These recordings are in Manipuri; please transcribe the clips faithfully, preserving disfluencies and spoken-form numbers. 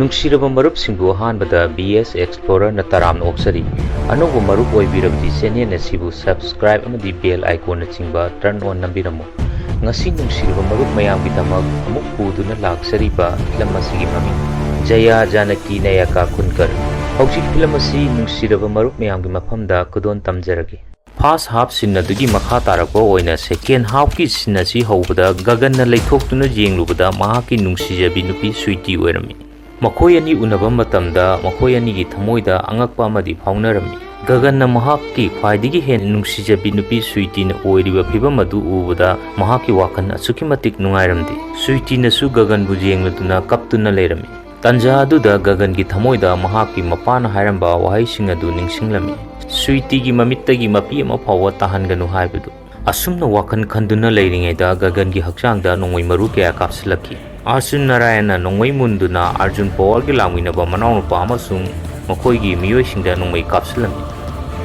ꯅꯨꯡꯁꯤꯔꯕ ꯃꯔꯨꯞꯁꯤꯡꯕꯨ ꯑꯍꯥꯟꯕꯗ ꯕꯤ ꯑꯦꯁ Explorerꯅ ꯇꯔꯥꯝꯅ ꯑꯣꯛꯆꯔꯤ꯫ ꯑꯅꯧꯕ ꯃꯔꯨꯞ ꯑꯣꯏꯕꯤꯔꯕꯗꯤ channel ꯑꯁꯤꯕꯨ subscribe ꯑꯃꯗꯤ bell iconꯅꯆꯤꯡꯕ turn on ꯅꯝꯕꯤꯔꯝꯃꯨ꯫ ꯉꯁꯤ ꯅꯨꯡꯁꯤꯔꯕ ꯃꯔꯨꯞ ꯃꯌꯥꯝꯒꯤꯗꯃꯛ ꯑꯃꯨꯛ ꯄꯨꯗꯨꯅ ꯂꯥꯛꯆꯔꯤꯕ ꯐꯤꯂꯝ ꯑꯁꯤꯒꯤ ꯃꯃꯤꯡ ꯖꯌꯥ ꯖꯥꯅꯀꯤ ꯅꯌꯥꯀꯥ ꯀꯨꯟꯀꯔ꯫ ꯍꯧꯖꯤꯛ ꯐꯤꯂꯝ ꯑꯁꯤ ꯅꯨꯡꯁꯤꯔꯕ ꯃꯔꯨꯞ ꯃꯌꯥꯝꯒꯤ ꯃꯐꯝꯗ ꯈꯨꯗꯣꯜ ꯇꯝꯖꯔꯒꯦ꯫ First half scene ꯑꯗꯨꯒꯤ ꯃꯈꯥ ꯇꯥꯔꯛꯄ ꯑꯣꯏꯅ second halfꯀꯤ scene ꯑꯁꯤ ꯍꯧꯕꯗ ꯒꯒꯟꯅ ꯂꯩꯊꯣꯛꯇꯨꯅ ꯌꯦꯡꯂꯨꯕꯗ ꯃꯍꯥꯛꯀꯤ ꯅꯨꯡꯁꯤꯖꯕꯤ ꯅꯨꯄꯤ ꯁ꯭ꯋꯤꯇꯤ ꯑꯣꯏꯔꯝꯃꯤ꯫ ꯃꯈꯣꯏ ꯑꯅꯤ ꯎꯅꯕ ꯃꯇꯝꯗ ꯃꯈꯣꯏ ꯑꯅꯤꯒꯤ ꯊꯃꯣꯏꯗ ꯑꯉꯛꯄ ꯑꯃꯗꯤ ꯐꯥꯎꯅꯔꯝꯃꯤ꯫ ꯒꯒꯟꯅ ꯃꯍꯥꯛꯀꯤ ꯈ꯭ꯋꯥꯏꯗꯒꯤ ꯍꯦꯟꯅ ꯅꯨꯡꯁꯤꯖꯕꯤ ꯅꯨꯄꯤ ꯁ꯭ꯋꯤꯇꯤꯅ ꯑꯣꯏꯔꯤꯕ ꯐꯤꯚꯝ ꯑꯗꯨ ꯎꯕꯗ ꯃꯍꯥꯛꯀꯤ ꯋꯥꯈꯜ ꯑꯁꯨꯛꯀꯤ ꯃꯇꯤꯛ ꯅꯨꯡꯉꯥꯏꯔꯝꯗꯦ꯫ ꯁ꯭ꯋꯤꯇꯤꯅꯁꯨ ꯒꯒꯟꯕꯨ ꯌꯦꯡꯂꯗꯨꯅ ꯀꯞꯇꯨꯅ ꯂꯩꯔꯝꯃꯤ꯫ ꯇꯟꯖꯥ ꯑꯗꯨꯗ ꯒꯒꯟꯒꯤ ꯊꯃꯣꯏꯗ ꯃꯍꯥꯛꯀꯤ ꯃꯄꯥꯅ ꯍꯥꯏꯔꯝꯕ ꯋꯥꯍꯩꯁꯤꯡ ꯑꯗꯨ ꯅꯤꯡꯁꯤꯡꯂꯝꯃꯤ꯫ ꯁ꯭ꯋꯤꯇꯤꯒꯤ ꯃꯃꯤꯠꯇꯒꯤ ꯃꯄꯤ ꯑꯃ ꯐꯥꯎꯕ ꯇꯥꯍꯟꯒꯅꯨ ꯍꯥꯏꯕꯗꯨ꯫ ꯑꯁꯨꯝꯅ ꯋꯥꯈꯜ ꯈꯟꯗꯨꯅ ꯂꯩꯔꯤꯉꯩꯗ ꯒꯒꯟꯒꯤ ꯍꯛꯆꯥꯡꯗ ꯅꯣꯡꯃꯩ ꯃꯔꯨ ꯀꯌꯥ ꯀꯥꯞꯁꯤꯜꯂꯛꯈꯤ꯫ ꯑꯥꯔꯖꯨꯟ ꯅꯥꯔꯥꯌꯟꯅ ꯅꯣꯡꯃꯩ ꯃꯨꯟꯗꯨꯅ ꯑꯥꯔꯖꯨꯟ ꯄꯋꯥꯔꯒꯤ ꯂꯥꯛꯃꯤꯟꯅꯕ ꯃꯅꯥꯎꯅꯨꯄꯥ ꯑꯃꯁꯨꯡ ꯃꯈꯣꯏꯒꯤ ꯃꯤꯑꯣꯏꯁꯤꯡꯗ ꯅꯣꯡꯃꯩ ꯀꯥꯞꯁꯤꯜꯂꯝꯃꯤ꯫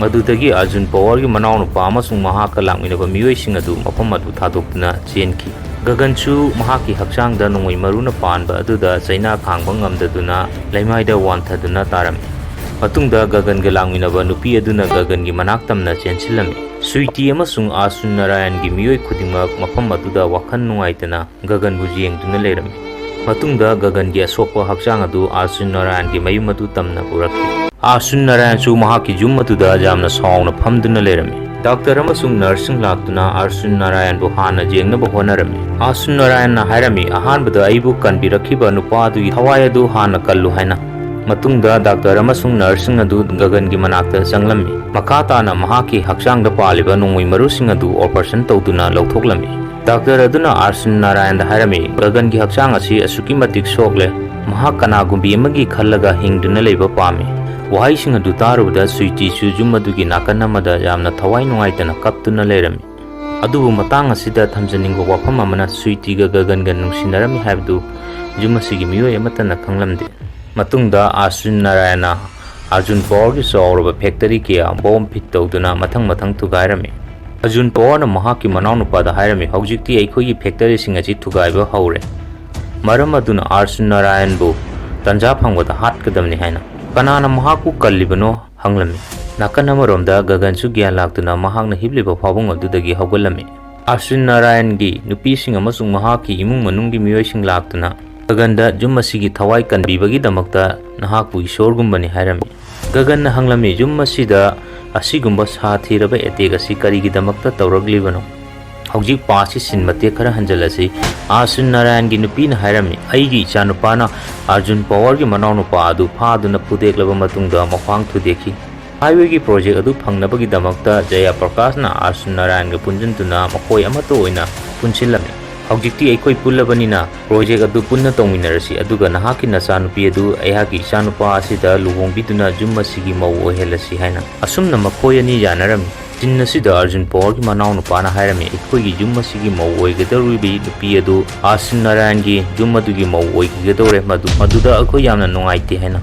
ꯃꯗꯨꯗꯒꯤ ꯑꯥꯔꯖꯨꯟ ꯄꯋꯥꯔꯒꯤ ꯃꯅꯥꯎꯅꯨꯄꯥ ꯑꯃꯁꯨꯡ ꯃꯍꯥꯛꯀ ꯂꯥꯛꯃꯤꯟꯅꯕ ꯃꯤꯑꯣꯏꯁꯤꯡ ꯑꯗꯨ ꯃꯐꯝ ꯑꯗꯨ ꯊꯥꯗꯣꯛꯇꯨꯅ ꯆꯦꯟꯈꯤ꯫ ꯒꯒꯟꯁꯨ ꯃꯍꯥꯛꯀꯤ ꯍꯛꯆꯥꯡꯗ ꯅꯣꯡꯃꯩ ꯃꯔꯨꯅ ꯄꯥꯟꯕ ꯑꯗꯨꯗ ꯆꯩꯅꯥ ꯈꯥꯡꯕ ꯉꯝꯗꯗꯨꯅ ꯂꯩꯃꯥꯏꯗ ꯋꯥꯟꯊꯗꯨꯅ ꯇꯥꯔꯝꯃꯤ꯫ ꯃꯇꯨꯡꯗ ꯒꯒꯟꯒ ꯂꯥꯛꯃꯤꯟꯅꯕ ꯅꯨꯄꯤ ꯑꯗꯨꯅ ꯒꯒꯟꯒꯤ ꯃꯅꯥꯛ ꯇꯝꯅ ꯆꯦꯟꯁꯤꯜꯂꯝꯃꯤ꯫ ꯁ꯭ꯋꯤꯇꯤ ꯑꯃꯁꯨꯡ ꯑꯥꯔꯖꯨꯟ ꯅꯥꯔꯥꯌꯟꯒꯤ ꯃꯤꯑꯣꯏ ꯈꯨꯗꯤꯡꯃꯛ ꯃꯐꯝ ꯑꯗꯨꯗ ꯋꯥꯈꯜ ꯅꯨꯡꯉꯥꯏꯇꯅ ꯒꯒꯟꯕꯨ ꯌꯦꯡꯗꯨꯅ ꯂꯩꯔꯝꯃꯤ꯫ ꯃꯇꯨꯡꯗ ꯒꯒꯟꯒꯤ ꯑꯁꯣꯛꯄ ꯍꯛꯆꯥꯡ ꯑꯗꯨ ꯑꯥꯔꯖꯨꯟ ꯅꯥꯔꯥꯌꯟꯒꯤ ꯃꯌꯨꯝ ꯑꯗꯨ ꯇꯝꯅ ꯄꯨꯔꯛꯈꯤ꯫ ꯑꯥꯔꯖꯨꯟ ꯅꯥꯔꯥꯌꯟꯁꯨ ꯃꯍꯥꯛꯀꯤ ꯌꯨꯝ ꯑꯗꯨꯗ ꯌꯥꯝꯅ ꯁꯥꯎꯅ ꯐꯝꯗꯨꯅ ꯂꯩꯔꯝꯃꯤ꯫ ꯗꯥꯛꯇꯔ ꯑꯃꯁꯨꯡ ꯅꯔꯁꯁꯤꯡ ꯂꯥꯛꯇꯨꯅ ꯑꯥꯔꯖꯨꯟ ꯅꯥꯔꯥꯌꯟꯕꯨ ꯍꯥꯟꯅ ꯌꯦꯡꯅꯕ ꯍꯣꯠꯅꯔꯝꯃꯤ꯫ ꯑꯥꯔꯖꯨꯟ ꯅꯥꯔꯥꯌꯟꯅ ꯍꯥꯏꯔꯝꯃꯤ, "ꯑꯍꯥꯟꯕꯗ ꯑꯩꯕꯨ ꯀꯟꯕꯤꯔꯛꯈꯤꯕ ꯅꯨꯄꯥ ꯑꯗꯨꯒꯤ ꯊꯋꯥꯏ ꯑꯗꯨ ꯍꯥꯟꯅ ꯀꯜꯂꯨ" ꯍꯥꯏꯅ꯫ ꯃꯇꯨꯡꯗ ꯗꯥꯛꯇꯔ ꯑꯃꯁꯨꯡ ꯅꯔꯁꯁꯤꯡ ꯑꯗꯨ ꯒꯒꯟꯒꯤ ꯃꯅꯥꯛꯇ ꯆꯪꯂꯝꯃꯤ꯫ ꯃꯈꯥ ꯇꯥꯅ ꯃꯍꯥꯛꯀꯤ ꯍꯛꯆꯥꯡꯗ ꯄꯥꯜꯂꯤꯕ ꯅꯣꯡꯃꯩ ꯃꯔꯨꯁꯤꯡ ꯑꯗꯨ ꯑꯣꯄꯔꯦꯁꯟ ꯇꯧꯗꯨꯅ ꯂꯧꯊꯣꯛꯂꯝꯃꯤ꯫ ꯗꯥꯛꯇꯔ ꯑꯗꯨꯅ ꯑꯥꯔꯖꯨꯟ ꯅꯥꯔꯥꯌꯟꯗ ꯍꯥꯏꯔꯝꯃꯤ, "ꯒꯒꯟꯒꯤ ꯍꯛꯆꯥꯡ ꯑꯁꯤ ꯑꯁꯨꯛꯀꯤ ꯃꯇꯤꯛ ꯁꯣꯛꯂꯦ, ꯃꯍꯥꯛ ꯀꯅꯥꯒꯨꯝꯕꯤ ꯑꯃꯒꯤ ꯈꯜꯂꯒ ꯍꯤꯡꯗꯨꯅ ꯂꯩꯕ ꯄꯥꯝꯃꯤ"꯫ ꯋꯥꯍꯩꯁꯤꯡ ꯑꯗꯨ ꯇꯥꯔꯨꯕꯗ ꯁ꯭ꯋꯤꯇꯤꯁꯨ ꯌꯨꯝ ꯑꯗꯨꯒꯤ ꯅꯥꯀꯟ ꯑꯃꯗ ꯌꯥꯝꯅ ꯊꯋꯥꯏ ꯅꯨꯡꯉꯥꯏꯇꯅ ꯀꯞꯇꯨꯅ ꯂꯩꯔꯝꯃꯤ꯫ ꯑꯗꯨꯕꯨ ꯃꯇꯥꯡ ꯑꯁꯤꯗ ꯊꯝꯖꯅꯤꯡꯕ ꯋꯥꯐꯝ ꯑꯃꯅ, ꯁ꯭ꯋꯤꯇꯤꯒ ꯒꯒꯟꯒ ꯅꯨꯡꯁꯤꯅꯔꯝꯃꯤ ꯍꯥꯏꯕꯗꯨ ꯌꯨꯝ ꯑꯁꯤꯒꯤ ꯃꯤꯑꯣꯏ ꯑꯃꯠꯇꯅ ꯈꯪꯂꯝꯗꯦ꯫ ꯃꯇꯨꯡꯗ ꯑꯥꯔꯖꯨꯟ ꯅꯥꯔꯥꯌꯟꯅ ꯑꯥꯔꯖꯨꯟ ꯄꯋꯥꯔꯒꯤ ꯆꯥꯎꯔꯕ ꯐꯦꯛꯇꯔꯤ ꯀꯌꯥ ꯕꯣꯝ ꯐꯤꯠ ꯇꯧꯗꯨꯅ ꯃꯊꯪ ꯃꯊꯪ ꯊꯨꯒꯥꯏꯔꯝꯃꯤ꯫ ꯑꯥꯔꯖꯨꯟ ꯄꯋꯥꯔꯅ ꯃꯍꯥꯛꯀꯤ ꯃꯅꯥꯎꯅꯨꯄꯥꯗ ꯍꯥꯏꯔꯝꯃꯤ, "ꯍꯧꯖꯤꯛꯇꯤ ꯑꯩꯈꯣꯏꯒꯤ ꯐꯦꯛꯇꯔꯤꯁꯤꯡ ꯑꯁꯤ ꯊꯨꯒꯥꯏꯕ ꯍꯧꯔꯦ"꯫ ꯃꯔꯝ ꯑꯗꯨꯅ ꯑꯥꯔꯖꯨꯟ ꯅꯥꯔꯥꯌꯟꯕꯨ ꯇꯟꯖꯥ ꯐꯪꯕꯗ ꯍꯥꯠꯀꯗꯕꯅꯤ ꯍꯥꯏꯅ꯫ ꯀꯅꯥꯅ ꯃꯍꯥꯛꯄꯨ ꯀꯜꯂꯤꯕꯅꯣ ꯍꯪꯂꯝꯃꯤ꯫ ꯅꯥꯀꯟ ꯑꯃꯔꯣꯝꯗ ꯒꯒꯟꯁꯨ ꯒ꯭ꯌꯥꯟ ꯂꯥꯛꯇꯨꯅ ꯃꯍꯥꯛꯅ ꯍꯤꯞꯂꯤꯕ ꯐꯥꯕꯨꯡ ꯑꯗꯨꯗꯒꯤ ꯍꯧꯒꯠꯂꯝꯃꯤ꯫ ꯑꯥꯔꯁꯨꯟ ꯅꯥꯔꯥꯌꯟꯒꯤ ꯅꯨꯄꯤꯁꯤꯡ ꯑꯃꯁꯨꯡ ꯃꯍꯥꯛꯀꯤ ꯏꯃꯨꯡ ꯃꯅꯨꯡꯒꯤ ꯃꯤꯑꯣꯏꯁꯤꯡ ꯂꯥꯛꯇꯨꯅ ꯒꯒꯟꯗ ꯌꯨꯝ ꯑꯁꯤꯒꯤ ꯊꯋꯥꯏ ꯀꯟꯕꯤꯕꯒꯤꯗꯃꯛꯇ ꯅꯍꯥꯛꯄꯨ ꯏꯁꯣꯔꯒꯨꯝꯕꯅꯤ ꯍꯥꯏꯔꯝꯃꯤ꯫ ꯒꯒꯟꯅ ꯍꯪꯂꯝꯃꯤ, "ꯌꯨꯝ ꯑꯁꯤꯗ ꯑꯁꯤꯒꯨꯝꯕ ꯁꯥ ꯊꯤꯔꯕ ꯑꯦꯇꯦꯛ ꯑꯁꯤ ꯀꯔꯤꯒꯤꯗꯃꯛꯇ ꯇꯧꯔꯛꯂꯤꯕꯅꯣ?" ꯍꯧꯖꯤꯛ ꯄꯥꯁꯀꯤ ꯁꯤꯟ ꯃꯇꯦꯛ ꯈꯔ ꯍꯟꯖꯤꯜꯂꯁꯤ꯫ ꯑꯥꯔꯁꯨꯟ ꯅꯥꯔꯥꯌꯟꯒꯤ ꯅꯨꯄꯤꯅ ꯍꯥꯏꯔꯝꯃꯤ, "ꯑꯩꯒꯤ ꯏꯆꯥꯅꯨꯄꯥꯅ ꯑꯥꯔꯖꯨꯟ ꯄꯋꯥꯔꯒꯤ ꯃꯅꯥꯎꯅꯨꯄꯥ ꯑꯗꯨ ꯐꯥꯗꯨꯅ ꯐꯨꯗꯦꯛꯂꯕ ꯃꯇꯨꯡꯗ ꯃꯈ꯭ꯋꯥꯡ ꯊꯨꯗꯦꯛꯈꯤ꯫ ꯍꯥꯏꯋꯦꯒꯤ ꯄ꯭ꯔꯣꯖꯦꯛ ꯑꯗꯨ ꯐꯪꯅꯕꯒꯤꯗꯃꯛꯇ ꯖꯌꯥ ꯄ꯭ꯔꯀꯥꯁꯅ ꯑꯥꯔꯁꯨꯟ ꯅꯥꯔꯥꯌꯟꯒ ꯄꯨꯟꯁꯤꯟꯗꯨꯅ ꯃꯈꯣꯏ ꯑꯃꯠꯇ ꯑꯣꯏꯅ ꯄꯨꯟꯁꯤꯜꯂꯝꯃꯤ꯫ ꯍꯧꯖꯤꯛꯇꯤ ꯑꯩꯈꯣꯏ ꯄꯨꯜꯂꯕꯅꯤꯅ ꯄ꯭ꯔꯣꯖꯦꯛ ꯑꯗꯨ ꯄꯨꯟꯅ ꯇꯧꯃꯤꯟꯅꯔꯁꯤ, ꯑꯗꯨꯒ ꯅꯍꯥꯛꯀꯤ ꯅꯆꯥꯅꯨꯄꯤ ꯑꯗꯨ ꯑꯩꯍꯥꯛꯀꯤ ꯏꯆꯥꯅꯨꯄꯥ ꯑꯁꯤꯗ ꯂꯨꯍꯣꯡꯕꯤꯗꯨꯅ ꯌꯨꯝ ꯑꯁꯤꯒꯤ ꯃꯧ ꯑꯣꯏꯍꯜꯂꯁꯤ" ꯍꯥꯏꯅ ꯑꯁꯨꯝꯅ ꯃꯈꯣꯏ ꯑꯅꯤ ꯌꯥꯅꯔꯝꯃꯤ꯫ ꯁꯤꯟ ꯑꯁꯤꯗ ꯑꯥꯔꯖꯨꯟ ꯄꯋꯥꯔꯒꯤ ꯃꯅꯥꯎꯅꯨꯄꯥꯅ ꯍꯥꯏꯔꯝꯃꯤ, "ꯑꯩꯈꯣꯏꯒꯤ ꯌꯨꯝ ꯑꯁꯤꯒꯤ ꯃꯧ ꯑꯣꯏꯒꯗꯧꯔꯤꯕꯤ ꯅꯨꯄꯤ ꯑꯗꯨ ꯑꯥꯔꯁꯨꯟ ꯅꯥꯔꯥꯌꯟꯒꯤ ꯌꯨꯝ ꯑꯗꯨꯒꯤ ꯃꯧ ꯑꯣꯏꯒꯗꯧꯔꯦ, ꯃꯗꯨ, ꯃꯗꯨꯗ ꯑꯩꯈꯣꯏ ꯌꯥꯝꯅ ꯅꯨꯡꯉꯥꯏꯇꯦ" ꯍꯥꯏꯅ꯫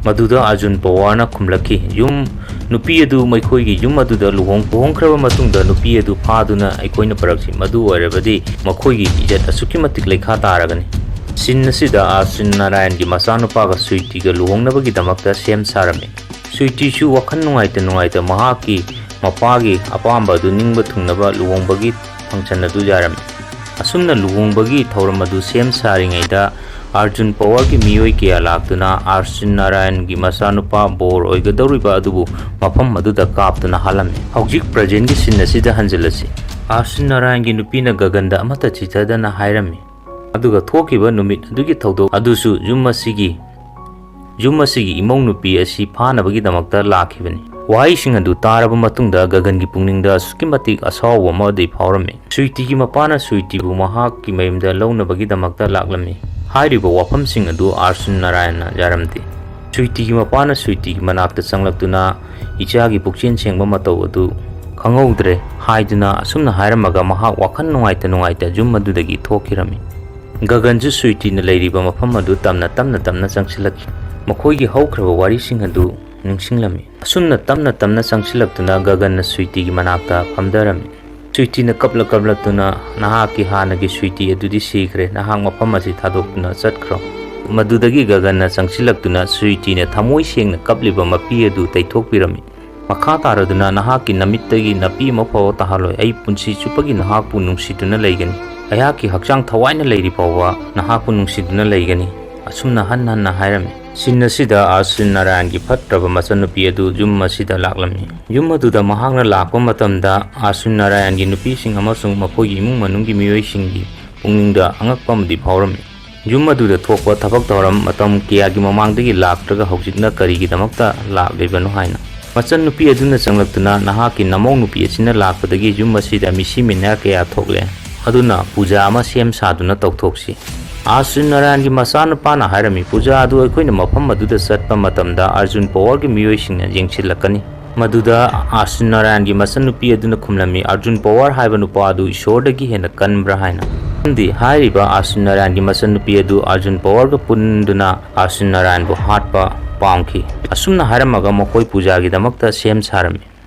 ꯃꯗꯨꯗ ꯑꯥꯔꯖꯨꯟ ꯄꯋꯥꯔꯅ ꯈꯨꯝꯂꯛꯈꯤ, "ꯌꯨꯝ, ꯅꯨꯄꯤ ꯑꯗꯨ ꯃꯈꯣꯏꯒꯤ ꯌꯨꯝ ꯑꯗꯨꯗ ꯂꯨꯍꯣꯡ-, ꯂꯨꯍꯣꯡꯈ꯭ꯔꯕ ꯃꯇꯨꯡꯗ ꯅꯨꯄꯤ ꯑꯗꯨ ꯐꯥꯗꯨꯅ ꯑꯩꯈꯣꯏꯅ ꯄꯨꯔꯛꯁꯤ, ꯃꯗꯨ ꯑꯣꯏꯔꯕꯗꯤ ꯃꯈꯣꯏꯒꯤ ꯏꯖꯠ ꯑꯁꯨꯛꯀꯤ ꯃꯇꯤꯛ ꯂꯩꯈꯥ ꯇꯥꯔꯒꯅꯤ"꯫ ꯁꯤꯟ ꯑꯁꯤꯗ ꯑꯥꯔꯖꯨꯟ ꯅꯥꯔꯥꯌꯟꯒꯤ ꯃꯆꯥꯅꯨꯄꯥꯒ ꯁ꯭ꯋꯤꯇꯤꯒ ꯂꯨꯍꯣꯡꯅꯕꯒꯤꯗꯃꯛꯇ ꯁꯦꯝ ꯁꯥꯔꯝꯃꯤ꯫ ꯁ꯭ꯋꯤꯇꯤꯁꯨ ꯋꯥꯈꯜ ꯅꯨꯡꯉꯥꯏꯇ ꯅꯨꯡꯉꯥꯏꯇ ꯃꯍꯥꯛꯀꯤ ꯃꯄꯥꯒꯤ ꯑꯄꯥꯝꯕ ꯑꯗꯨ ꯅꯤꯡꯕ ꯊꯨꯡꯅꯕ ꯂꯨꯍꯣꯡꯕꯒꯤ function ꯑꯗꯨ ꯌꯥꯔꯝꯃꯤ꯫ ꯑꯁꯨꯝꯅ ꯂꯨꯍꯣꯡꯕꯒꯤ ꯊꯧꯔꯝ ꯑꯗꯨ ꯁꯦꯝ ꯁꯥꯔꯤꯉꯩꯗ ꯑꯥꯔꯖꯨꯟ ꯄꯋꯥꯔꯒꯤ ꯃꯤꯑꯣꯏ ꯀꯌꯥ ꯂꯥꯛꯇꯨꯅ ꯑꯥꯔꯖꯨꯟ ꯅꯥꯔꯥꯌꯟꯒꯤ ꯃꯆꯥꯅꯨꯄꯥ ꯕꯣꯔ ꯑꯣꯏꯒꯗꯧꯔꯤꯕ ꯑꯗꯨꯕꯨ ꯃꯐꯝ ꯑꯗꯨꯗ ꯀꯥꯞꯇꯨꯅ ꯍꯥꯠꯂꯝꯃꯤ꯫ ꯍꯧꯖꯤꯛ presentꯀꯤ ꯁꯤꯟ ꯑꯁꯤꯗ ꯍꯟꯖꯤꯜꯂꯁꯤ꯫ ꯑꯥꯔꯖꯨꯟ ꯅꯥꯔꯥꯌꯟꯒꯤ ꯅꯨꯄꯤꯅ ꯒꯒꯟꯗ ꯑꯃꯠꯇ ꯆꯤꯊꯗꯅ ꯍꯥꯏꯔꯝꯃꯤ꯫ ꯑꯗꯨꯒ ꯊꯣꯛꯈꯤꯕ ꯅꯨꯃꯤꯠ ꯑꯗꯨꯒꯤ ꯊꯧꯗꯣꯛ ꯑꯗꯨꯁꯨ ꯌꯨꯝ ꯑꯁꯤꯒꯤ, ꯌꯨꯝ ꯑꯁꯤꯒꯤ ꯏꯃꯧ ꯅꯨꯄꯤ ꯑꯁꯤ ꯐꯥꯅꯕꯒꯤꯗꯃꯛꯇ ꯂꯥꯛꯈꯤꯕꯅꯤ꯫ ꯋꯥꯍꯩꯁꯤꯡ ꯑꯗꯨ ꯇꯥꯔꯕ ꯃꯇꯨꯡꯗ ꯒꯒꯟꯒꯤ ꯄꯨꯛꯅꯤꯡꯗ ꯑꯁꯨꯛꯀꯤ ꯃꯇꯤꯛ ꯑꯁꯥꯎꯕ ꯑꯃꯗꯤ ꯐꯥꯎꯔꯝꯃꯤ꯫ ꯁ꯭ꯋꯤꯇꯤꯒꯤ ꯃꯄꯥꯅ ꯁ꯭ꯋꯤꯇꯤꯕꯨ ꯃꯍꯥꯛꯀꯤ ꯃꯌꯨꯝꯗ ꯂꯧꯅꯕꯒꯤꯗꯃꯛꯇ ꯂꯥꯛꯂꯝꯃꯤ꯫ ꯍꯥꯏꯔꯤꯕ ꯋꯥꯐꯝꯁꯤꯡ ꯑꯗꯨ ꯑꯥꯔꯖꯨꯟ ꯅꯥꯔꯥꯌꯟꯅ ꯌꯥꯔꯝꯗꯦ꯫ ꯁ꯭ꯋꯤꯇꯤꯒꯤ ꯃꯄꯥꯅ ꯁ꯭ꯋꯤꯇꯤꯒꯤ ꯃꯅꯥꯛꯇ ꯆꯪꯂꯛꯇꯨꯅ ꯏꯆꯥꯒꯤ ꯄꯨꯛꯆꯦꯜ ꯁꯦꯡꯕ ꯃꯇꯧ ꯑꯗꯨ ꯈꯪꯍꯧꯗ꯭ꯔꯦ ꯍꯥꯏꯗꯨꯅ ꯑꯁꯨꯝꯅ ꯍꯥꯏꯔꯝꯃꯒ ꯃꯍꯥꯛ ꯋꯥꯈꯜ ꯅꯨꯡꯉꯥꯏꯇ ꯅꯨꯡꯉꯥꯏꯇ ꯌꯨꯝ ꯑꯗꯨꯗꯒꯤ ꯊꯣꯛꯈꯤꯔꯝꯃꯤ꯫ ꯒꯒꯟꯁꯨ ꯁ꯭ꯋꯤꯇꯤꯅ ꯂꯩꯔꯤꯕ ꯃꯐꯝ ꯑꯗꯨ ꯇꯞꯅ ꯇꯞꯅ ꯇꯞꯅ ꯆꯪꯁꯤꯜꯂꯛꯈꯤ꯫ ꯃꯈꯣꯏꯒꯤ ꯍꯧꯈ꯭ꯔꯕ ꯋꯥꯔꯤꯁꯤꯡ ꯑꯗꯨ ꯅꯤꯡꯁꯤꯡꯂꯝꯃꯤ꯫ ꯑꯁꯨꯝꯅ ꯇꯞꯅ ꯇꯞꯅ ꯆꯪꯁꯤꯜꯂꯛꯇꯨꯅ ꯒꯒꯟꯅ ꯁ꯭ꯋꯤꯇꯤꯒꯤ ꯃꯅꯥꯛꯇ ꯐꯝꯊꯔꯝꯃꯤ꯫ ꯁ꯭ꯋꯤꯇꯤꯅ ꯀꯞꯂ ꯀꯞꯂꯛꯇꯨꯅ, "ꯅꯍꯥꯛꯀꯤ ꯍꯥꯟꯅꯒꯤ ꯁ꯭ꯋꯤꯇꯤ ꯑꯗꯨꯗꯤ ꯁꯤꯈ꯭ꯔꯦ, ꯅꯍꯥꯛ ꯃꯐꯝ ꯑꯁꯤ ꯊꯥꯗꯣꯛꯇꯨꯅ ꯆꯠꯈ꯭ꯔꯣ꯫ ꯃꯗꯨꯗꯒꯤ ꯒꯒꯟꯅ ꯆꯪꯁꯤꯜꯂꯛꯇꯨꯅ ꯁ꯭ꯋꯤꯇꯤꯅ ꯊꯃꯣꯏ ꯁꯦꯡꯅ ꯀꯞꯂꯤꯕ ꯃꯄꯤ ꯑꯗꯨ ꯇꯩꯊꯣꯛꯄꯤꯔꯝꯃꯤ꯫ ꯃꯈꯥ ꯇꯥꯔꯗꯨꯅ, "ꯅꯍꯥꯛꯀꯤ ꯅꯃꯤꯠꯇꯒꯤ ꯅꯥꯄꯤ ꯑꯃ ꯐꯥꯎꯕ ꯇꯥꯍꯜꯂꯣꯏ꯫ ꯑꯩ ꯄꯨꯟꯁꯤ ꯆꯨꯞꯄꯒꯤ ꯅꯍꯥꯛꯄꯨ ꯅꯨꯡꯁꯤꯗꯨꯅ ꯂꯩꯒꯅꯤ꯫ ꯑꯩꯍꯥꯛꯀꯤ ꯍꯛꯆꯥꯡ ꯊꯋꯥꯏꯅ ꯂꯩꯔꯤ ꯐꯥꯎꯕ ꯅꯍꯥꯛꯄꯨ ꯅꯨꯡꯁꯤꯗꯨꯅ ꯂꯩꯒꯅꯤ", ꯑꯁꯨꯝꯅ ꯍꯟꯅ ꯍꯟꯅ ꯍꯥꯏꯔꯝꯃꯤ꯫ ꯁꯤꯟ ꯑꯁꯤꯗ ꯑꯥꯔꯁꯤꯟ ꯅꯥꯔꯥꯌꯟꯒꯤ ꯐꯠꯇ꯭ꯔꯕ ꯃꯆꯟꯅꯨꯄꯤ ꯑꯗꯨ ꯌꯨꯝ ꯑꯁꯤꯗ ꯂꯥꯛꯂꯝꯃꯤ꯫ ꯌꯨꯝ ꯑꯗꯨꯗ ꯃꯍꯥꯛꯅ ꯂꯥꯛꯄ ꯃꯇꯝꯗ, ꯑꯥꯔꯁꯤꯟ ꯅꯥꯔꯥꯌꯟꯒꯤ ꯅꯨꯄꯤꯁꯤꯡ ꯑꯃꯁꯨꯡ ꯃꯈꯣꯏꯒꯤ ꯏꯃꯨꯡ ꯃꯅꯨꯡꯒꯤ ꯃꯤꯑꯣꯏꯁꯤꯡꯒꯤ ꯄꯨꯛꯅꯤꯡꯗ ꯑꯉꯛꯄ ꯑꯃꯗꯤ ꯐꯥꯎꯔꯝꯃꯤ꯫ ꯌꯨꯝ ꯑꯗꯨꯗ ꯊꯣꯛꯄ ꯊꯕꯛ ꯊꯧꯔꯝ ꯃꯇꯝ ꯀꯌꯥꯒꯤ ꯃꯃꯥꯡꯗꯒꯤ ꯂꯥꯛꯇ꯭ꯔꯒ ꯍꯧꯖꯤꯛꯅ ꯀꯔꯤꯒꯤꯗꯃꯛꯇ ꯂꯥꯛꯂꯤꯕꯅꯣ ꯍꯥꯏꯅ꯫ ꯃꯆꯟꯅꯨꯄꯤ ꯑꯗꯨꯅ ꯆꯪꯂꯛꯇꯨꯅ, "ꯅꯍꯥꯛꯀꯤ ꯅꯃꯧ ꯅꯨꯄꯤ ꯑꯁꯤꯅ ꯂꯥꯛꯄꯗꯒꯤ ꯌꯨꯝ ꯑꯁꯤꯗ ꯃꯤꯁꯤ ꯃꯤꯅꯥ ꯀꯌꯥ ꯊꯣꯛꯂꯦ, ꯑꯗꯨꯅ ꯄꯨꯖꯥ ꯑꯃ ꯁꯦꯝ ꯁꯥꯗꯨꯅ ꯇꯧꯊꯣꯛꯁꯤ"꯫ ꯑꯥꯔꯁꯤꯟ ꯅꯥꯔꯥꯌꯟꯒꯤ ꯃꯆꯥꯅꯨꯄꯥꯅ ꯍꯥꯏꯔꯝꯃꯤ, "ꯄꯨꯖꯥ ꯑꯗꯨ ꯑꯩꯈꯣꯏꯅ ꯃꯐꯝ ꯑꯗꯨꯗ ꯆꯠꯄ ꯃꯇꯝꯗ ꯑꯥꯔꯖꯨꯟ ꯄꯋꯥꯔꯒꯤ ꯃꯤꯑꯣꯏꯁꯤꯡꯅ ꯌꯦꯡꯁꯤꯜꯂꯛꯀꯅꯤ"꯫ ꯃꯗꯨꯗ ꯑꯥꯔꯁꯤꯟ ꯅꯥꯔꯥꯌꯟꯒꯤ ꯃꯆꯟꯅꯨꯄꯤ ꯑꯗꯨꯅ ꯈꯨꯝꯂꯝꯃꯤ, "ꯑꯥꯔꯖꯨꯟ ꯄꯋꯥꯔ ꯍꯥꯏꯕ ꯅꯨꯄꯥ ꯑꯗꯨ ꯏꯁꯣꯔꯗꯒꯤ ꯍꯦꯟꯅ ꯀꯟꯕ꯭ꯔꯥ?" ꯍꯥꯏꯅ꯫ ꯃꯔꯝꯗꯤ ꯍꯥꯏꯔꯤꯕ ꯑꯥꯔꯁꯤꯟ ꯅꯥꯔꯥꯌꯟꯒꯤ ꯃꯆꯟꯅꯨꯄꯤ ꯑꯗꯨ ꯑꯥꯔꯖꯨꯟ ꯄꯋꯥꯔꯒ ꯄꯨꯟꯗꯨꯅ ꯑꯥꯔꯁꯤꯟ ꯅꯥꯔꯥꯌꯟꯕꯨ ꯍꯥꯠꯄ ꯄꯥꯝꯈꯤ꯫ ꯑꯁꯨꯝꯅ ꯍꯥꯏꯔꯝꯃꯒ ꯃꯈꯣꯏ ꯄꯨꯖꯥꯒꯤꯗꯃꯛꯇ ꯁꯦꯝ ꯁꯥꯔꯝꯃꯤ꯫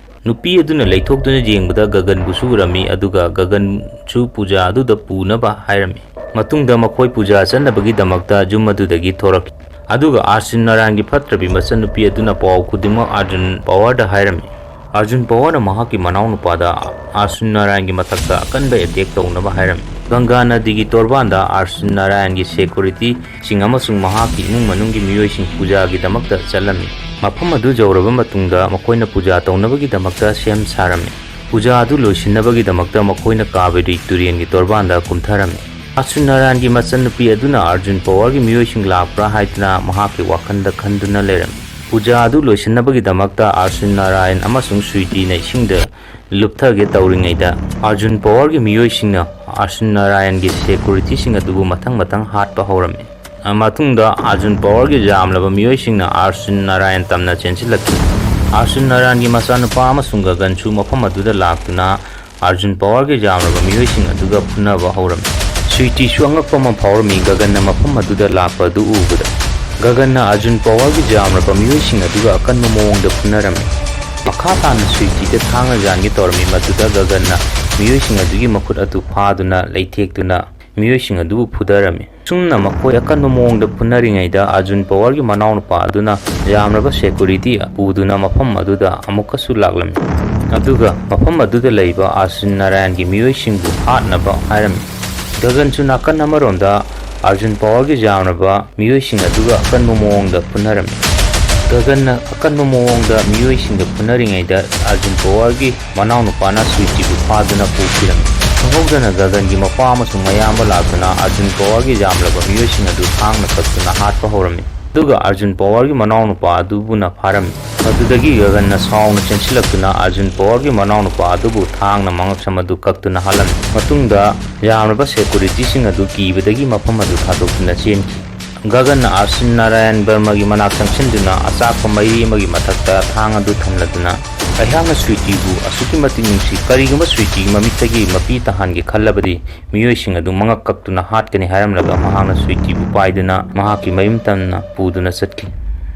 ꯅꯨꯄꯤ ꯑꯗꯨꯅ ꯂꯩꯊꯣꯛꯇꯨꯅ ꯌꯦꯡꯕꯗ ꯒꯒꯟꯕꯨꯁꯨ ꯎꯔꯝꯃꯤ, ꯑꯗꯨꯒ ꯒꯒꯟꯁꯨ ꯄꯨꯖꯥ ꯑꯗꯨꯗ ꯄꯨꯅꯕ ꯍꯥꯏꯔꯝꯃꯤ꯫ ꯃꯇꯨꯡꯗ ꯃꯈꯣꯏ ꯄꯨꯖꯥ ꯆꯠꯅꯕꯒꯤꯗꯃꯛꯇ ꯌꯨꯝ ꯑꯗꯨꯗꯒꯤ ꯊꯣꯔꯛꯈꯤ꯫ ꯑꯗꯨꯒ ꯑꯥꯔꯁꯤꯟ ꯅꯥꯔꯥꯌꯟꯒꯤ ꯐꯠꯇ꯭ꯔꯕꯤ ꯃꯆꯟꯅꯨꯄꯤ ꯑꯗꯨꯅ ꯄꯥꯎ ꯈꯨꯗꯤꯡꯃꯛ ꯑꯥꯔꯖꯨꯟ ꯄꯋꯥꯔꯗ ꯍꯥꯏꯔꯝꯃꯤ꯫ ꯑꯥꯔꯖꯨꯟ ꯄꯋꯥꯔꯅ ꯃꯍꯥꯛꯀꯤ ꯃꯅꯥꯎꯅꯨꯄꯥꯗ ꯑꯥꯔꯁꯤꯟ ꯅꯥꯔꯥꯌꯟꯒꯤ ꯃꯊꯛꯇ ꯑꯀꯟꯕ ꯑꯦꯇꯦꯛ ꯇꯧꯅꯕ ꯍꯥꯏꯔꯝꯃꯤ꯫ ꯒꯪꯒꯥ ꯅꯗꯤꯒꯤ ꯇꯣꯔꯕꯥꯟꯗ ꯑꯥꯔꯁꯤꯟ ꯅꯥꯔꯥꯌꯟꯒꯤ ꯁꯦꯀ꯭ꯌꯨꯔꯤꯇꯤꯁꯤꯡ ꯑꯃꯁꯨꯡ ꯃꯍꯥꯛꯀꯤ ꯏꯃꯨꯡ ꯃꯅꯨꯡꯒꯤ ꯃꯤꯑꯣꯏꯁꯤꯡ ꯄꯨꯖꯥꯒꯤꯗꯃꯛꯇ ꯆꯠꯂꯝꯃꯤ꯫ ꯃꯐꯝ ꯑꯗꯨ ꯌꯧꯔꯕ ꯃꯇꯨꯡꯗ ꯃꯈꯣꯏꯅ ꯄꯨꯖꯥ ꯇꯧꯅꯕꯒꯤꯗꯃꯛꯇ ꯁꯦꯝ ꯁꯥꯔꯝꯃꯤ꯫ ꯄꯨꯖꯥ ꯑꯗꯨ ꯂꯣꯏꯁꯤꯟꯅꯕꯒꯤꯗꯃꯛꯇ ꯃꯈꯣꯏꯅ ꯀꯥꯕꯦꯔꯤ ꯇꯨꯔꯦꯜꯒꯤ ꯇꯣꯔꯕꯥꯟꯗ ꯀꯨꯝꯊꯔꯝꯃꯤ꯫ ꯑꯥꯔꯁꯤꯟ ꯅꯥꯔꯥꯌꯟꯒꯤ ꯃꯆꯟꯅꯨꯄꯤ ꯑꯗꯨꯅ ꯑꯥꯔꯖꯨꯟ ꯄꯋꯥꯔꯒꯤ ꯃꯤꯑꯣꯏꯁꯤꯡ ꯂꯥꯛꯄ꯭ꯔꯥ ꯍꯥꯏꯗꯨꯅ ꯃꯍꯥꯛꯀꯤ ꯋꯥꯈꯜꯗ ꯈꯟꯗꯨꯅ ꯂꯩꯔꯝꯃꯤ꯫ ꯄꯨꯖꯥ ꯑꯗꯨ ꯂꯣꯏꯁꯤꯟꯅꯕꯒꯤꯗꯃꯛꯇ ꯑꯥꯔꯁꯤꯟ ꯅꯥꯔꯥꯌꯟ ꯑꯃꯁꯨꯡ ꯁ꯭ꯋꯤꯇꯤꯅ ꯏꯁꯤꯡꯗ ꯂꯨꯞꯊꯒꯦ ꯇꯧꯔꯤꯉꯩꯗ, ꯑꯥꯔꯖꯨꯟ ꯄꯋꯥꯔꯒꯤ ꯃꯤꯑꯣꯏꯁꯤꯡꯅ ꯑꯥꯔꯁꯤꯟ ꯅꯥꯔꯥꯌꯟꯒꯤ ꯁꯦꯀ꯭ꯌꯨꯔꯤꯇꯤꯁꯤꯡ ꯑꯗꯨꯕꯨ ꯃꯊꯪ ꯃꯊꯪ ꯍꯥꯠꯄ ꯍꯧꯔꯝꯃꯤ꯫ ꯃꯇꯨꯡꯗ ꯑꯥꯔꯖꯨꯟ ꯄꯋꯥꯔꯒꯤ ꯌꯥꯝꯂꯕ ꯃꯤꯑꯣꯏꯁꯤꯡꯅ ꯑꯥꯔꯁꯤꯟ ꯅꯥꯔꯥꯌꯟ ꯇꯝꯅ ꯆꯦꯟꯁꯤꯜꯂꯛꯈꯤ꯫ ꯑꯥꯔꯁꯤꯟ ꯅꯥꯔꯥꯌꯟꯒꯤ ꯃꯆꯥꯅꯨꯄꯥ ꯑꯃꯁꯨꯡ ꯒꯒꯟꯁꯨ ꯃꯐꯝ ꯑꯗꯨꯗ ꯂꯥꯛꯇꯨꯅ ꯑꯥꯔꯖꯨꯟ ꯄꯋꯥꯔꯒꯤ ꯌꯥꯝꯂꯕ ꯃꯤꯑꯣꯏꯁꯤꯡ ꯑꯗꯨꯒ ꯐꯨꯅꯕ ꯍꯧꯔꯝꯃꯤ꯫ ꯁ꯭ꯋꯤꯇꯤꯁꯨ ꯑꯉꯛꯄ ꯑꯃ ꯐꯥꯎꯔꯝꯃꯤ ꯒꯒꯟꯅ ꯃꯐꯝ ꯑꯗꯨꯗ ꯂꯥꯛꯄ ꯑꯗꯨ ꯎꯕꯗ꯫ ꯒꯒꯟꯅ ꯑꯥꯔꯖꯨꯟ ꯄꯋꯥꯔꯒꯤ ꯌꯥꯝꯂꯕ ꯃꯤꯑꯣꯏꯁꯤꯡ ꯑꯗꯨꯒ ꯑꯀꯟꯕ ꯃꯑꯣꯡꯗ ꯐꯨꯅꯔꯝꯃꯤ꯫ ꯃꯈꯥ ꯇꯥꯅ ꯁ꯭ꯋꯤꯇꯤꯗ ꯊꯥꯡꯅ ꯌꯥꯟꯒꯦ ꯇꯧꯔꯝꯃꯤ, ꯃꯗꯨꯗ ꯒꯒꯟꯅ ꯃꯤꯑꯣꯏꯁꯤꯡ ꯑꯗꯨꯒꯤ ꯃꯈꯨꯠ ꯑꯗꯨ ꯐꯥꯗꯨꯅ ꯂꯩꯊꯦꯛꯇꯨꯅ ꯃꯤꯑꯣꯏꯁꯤꯡ ꯑꯗꯨꯕꯨ ꯐꯨꯊꯔꯝꯃꯤ꯫ ꯁꯨꯝꯅ ꯃꯈꯣꯏ ꯑꯀꯟꯕ ꯃꯑꯣꯡꯗ ꯐꯨꯅꯔꯤꯉꯩꯗ ꯑꯔꯖꯨꯟ ꯄꯋꯥꯔꯒꯤ ꯃꯅꯥꯎꯅꯨꯄꯥ ꯑꯗꯨꯅ ꯌꯥꯝꯂꯕ ꯁꯦꯀꯨꯔꯤꯇꯤ ꯄꯨꯗꯨꯅ ꯃꯐꯝ ꯑꯗꯨꯗ ꯑꯃꯨꯛꯀꯁꯨ ꯂꯥꯛꯂꯝꯃꯤ꯫ ꯑꯗꯨꯒ ꯃꯐꯝ ꯑꯗꯨꯗ ꯂꯩꯕ ꯑꯔꯖꯨꯟ ꯅꯥꯔꯥꯌꯟꯒꯤ ꯃꯤꯑꯣꯏꯁꯤꯡꯕꯨ ꯍꯥꯠꯅꯕ ꯍꯥꯏꯔꯝꯃꯤ꯫ ꯒꯒꯟꯁꯨ ꯅꯥꯀꯟ ꯑꯃꯔꯣꯝꯗ ꯑꯔꯖꯨꯟ ꯄꯋꯥꯔꯒꯤ ꯌꯥꯝꯂꯕ ꯃꯤꯑꯣꯏꯁꯤꯡ ꯑꯗꯨꯒ ꯑꯀꯟꯕ ꯃꯑꯣꯡꯗ ꯐꯨꯅꯔꯝꯃꯤ꯫ ꯒꯒꯟꯅ ꯑꯀꯟꯕ ꯃꯑꯣꯡꯗ ꯃꯤꯑꯣꯏꯁꯤꯡꯗ ꯐꯨꯅꯔꯤꯉꯩꯗ ꯑꯔꯖꯨꯟ ꯄꯋꯥꯔꯒꯤ ꯃꯅꯥꯎꯅꯨꯄꯥꯅ ꯁ꯭ꯋꯤꯇꯤꯕꯨ ꯐꯥꯗꯨꯅ ꯄꯨꯈꯤꯔꯝꯃꯤ꯫ ꯈꯪꯍꯧꯗꯅ ꯒꯒꯟꯒꯤ ꯃꯄꯥ ꯑꯃꯁꯨꯡ ꯃꯌꯥꯝꯕ ꯂꯥꯛꯇꯨꯅ ꯑꯔꯖꯨꯟ ꯄꯋꯥꯔꯒꯤ ꯌꯥꯝꯂꯕ ꯃꯤꯑꯣꯏꯁꯤꯡ ꯑꯗꯨ ꯊꯥꯡꯅ ꯀꯛꯇꯨꯅ ꯍꯥꯠꯄ ꯍꯧꯔꯝꯃꯤ꯫ ꯑꯗꯨꯒ ꯑꯔꯖꯨꯟ ꯄꯋꯥꯔꯒꯤ ꯃꯅꯥꯎꯅꯨꯄꯥ ꯑꯗꯨꯕꯨꯅ ꯐꯥꯔꯝꯃꯤ꯫ ꯃꯗꯨꯗꯒꯤ ꯒꯒꯟꯅ ꯁꯥꯎꯅ ꯆꯦꯟꯁꯤꯜꯂꯛꯇꯨꯅ ꯑꯔꯖꯨꯟ ꯄꯋꯥꯔꯒꯤ ꯃꯅꯥꯎꯅꯨꯄꯥ ꯑꯗꯨꯕꯨ ꯊꯥꯡꯅ ꯃꯉꯛꯁꯝ ꯑꯗꯨ ꯀꯛꯇꯨꯅ ꯍꯥꯠꯂꯝꯃꯤ꯫ ꯃꯇꯨꯡꯗ ꯌꯥꯝꯂꯕ ꯁꯦꯀꯨꯔꯤꯇꯤꯁꯤꯡ ꯑꯗꯨ ꯀꯤꯕꯗꯒꯤ ꯃꯐꯝ ꯑꯗꯨ ꯊꯥꯗꯣꯛꯇꯨꯅ ꯆꯦꯟꯈꯤ꯫ ꯒꯒꯟꯅ ꯑꯔꯖꯨꯟ ꯅꯥꯔꯥꯌꯟ ꯕꯔꯃꯒꯤ ꯃꯅꯥꯛ ꯆꯪꯁꯤꯟꯗꯨꯅ ꯑꯆꯥꯛꯄ ꯃꯩꯔꯤ ꯑꯃꯒꯤ ꯃꯊꯛꯇ ꯊꯥꯡ ꯑꯗꯨ ꯊꯝꯂꯗꯨꯅ, "ꯑꯩꯍꯥꯛꯅ ꯁ꯭ꯋꯤꯇꯤꯕꯨ ꯑꯁꯨꯛꯀꯤ ꯃꯇꯤꯛ ꯅꯨꯡꯁꯤ, ꯀꯔꯤꯒꯨꯝꯕ ꯁ꯭ꯋꯤꯇꯤꯒꯤ ꯃꯃꯤꯠꯇꯒꯤ ꯃꯄꯤ ꯇꯥꯍꯟꯒꯦ ꯈꯜꯂꯕꯗꯤ ꯃꯤꯑꯣꯏꯁꯤꯡ ꯑꯗꯨ ꯃꯉꯛ ꯀꯛꯇꯨꯅ ꯍꯥꯠꯀꯅꯤ" ꯍꯥꯏꯔꯝꯂꯒ ꯃꯍꯥꯛꯅ ꯁ꯭ꯋꯤꯇꯤꯕꯨ ꯄꯥꯏꯗꯨꯅ ꯃꯍꯥꯛꯀꯤ ꯃꯌꯨꯝ ꯇꯝꯅ ꯄꯨꯗꯨꯅ ꯆꯠꯈꯤ꯫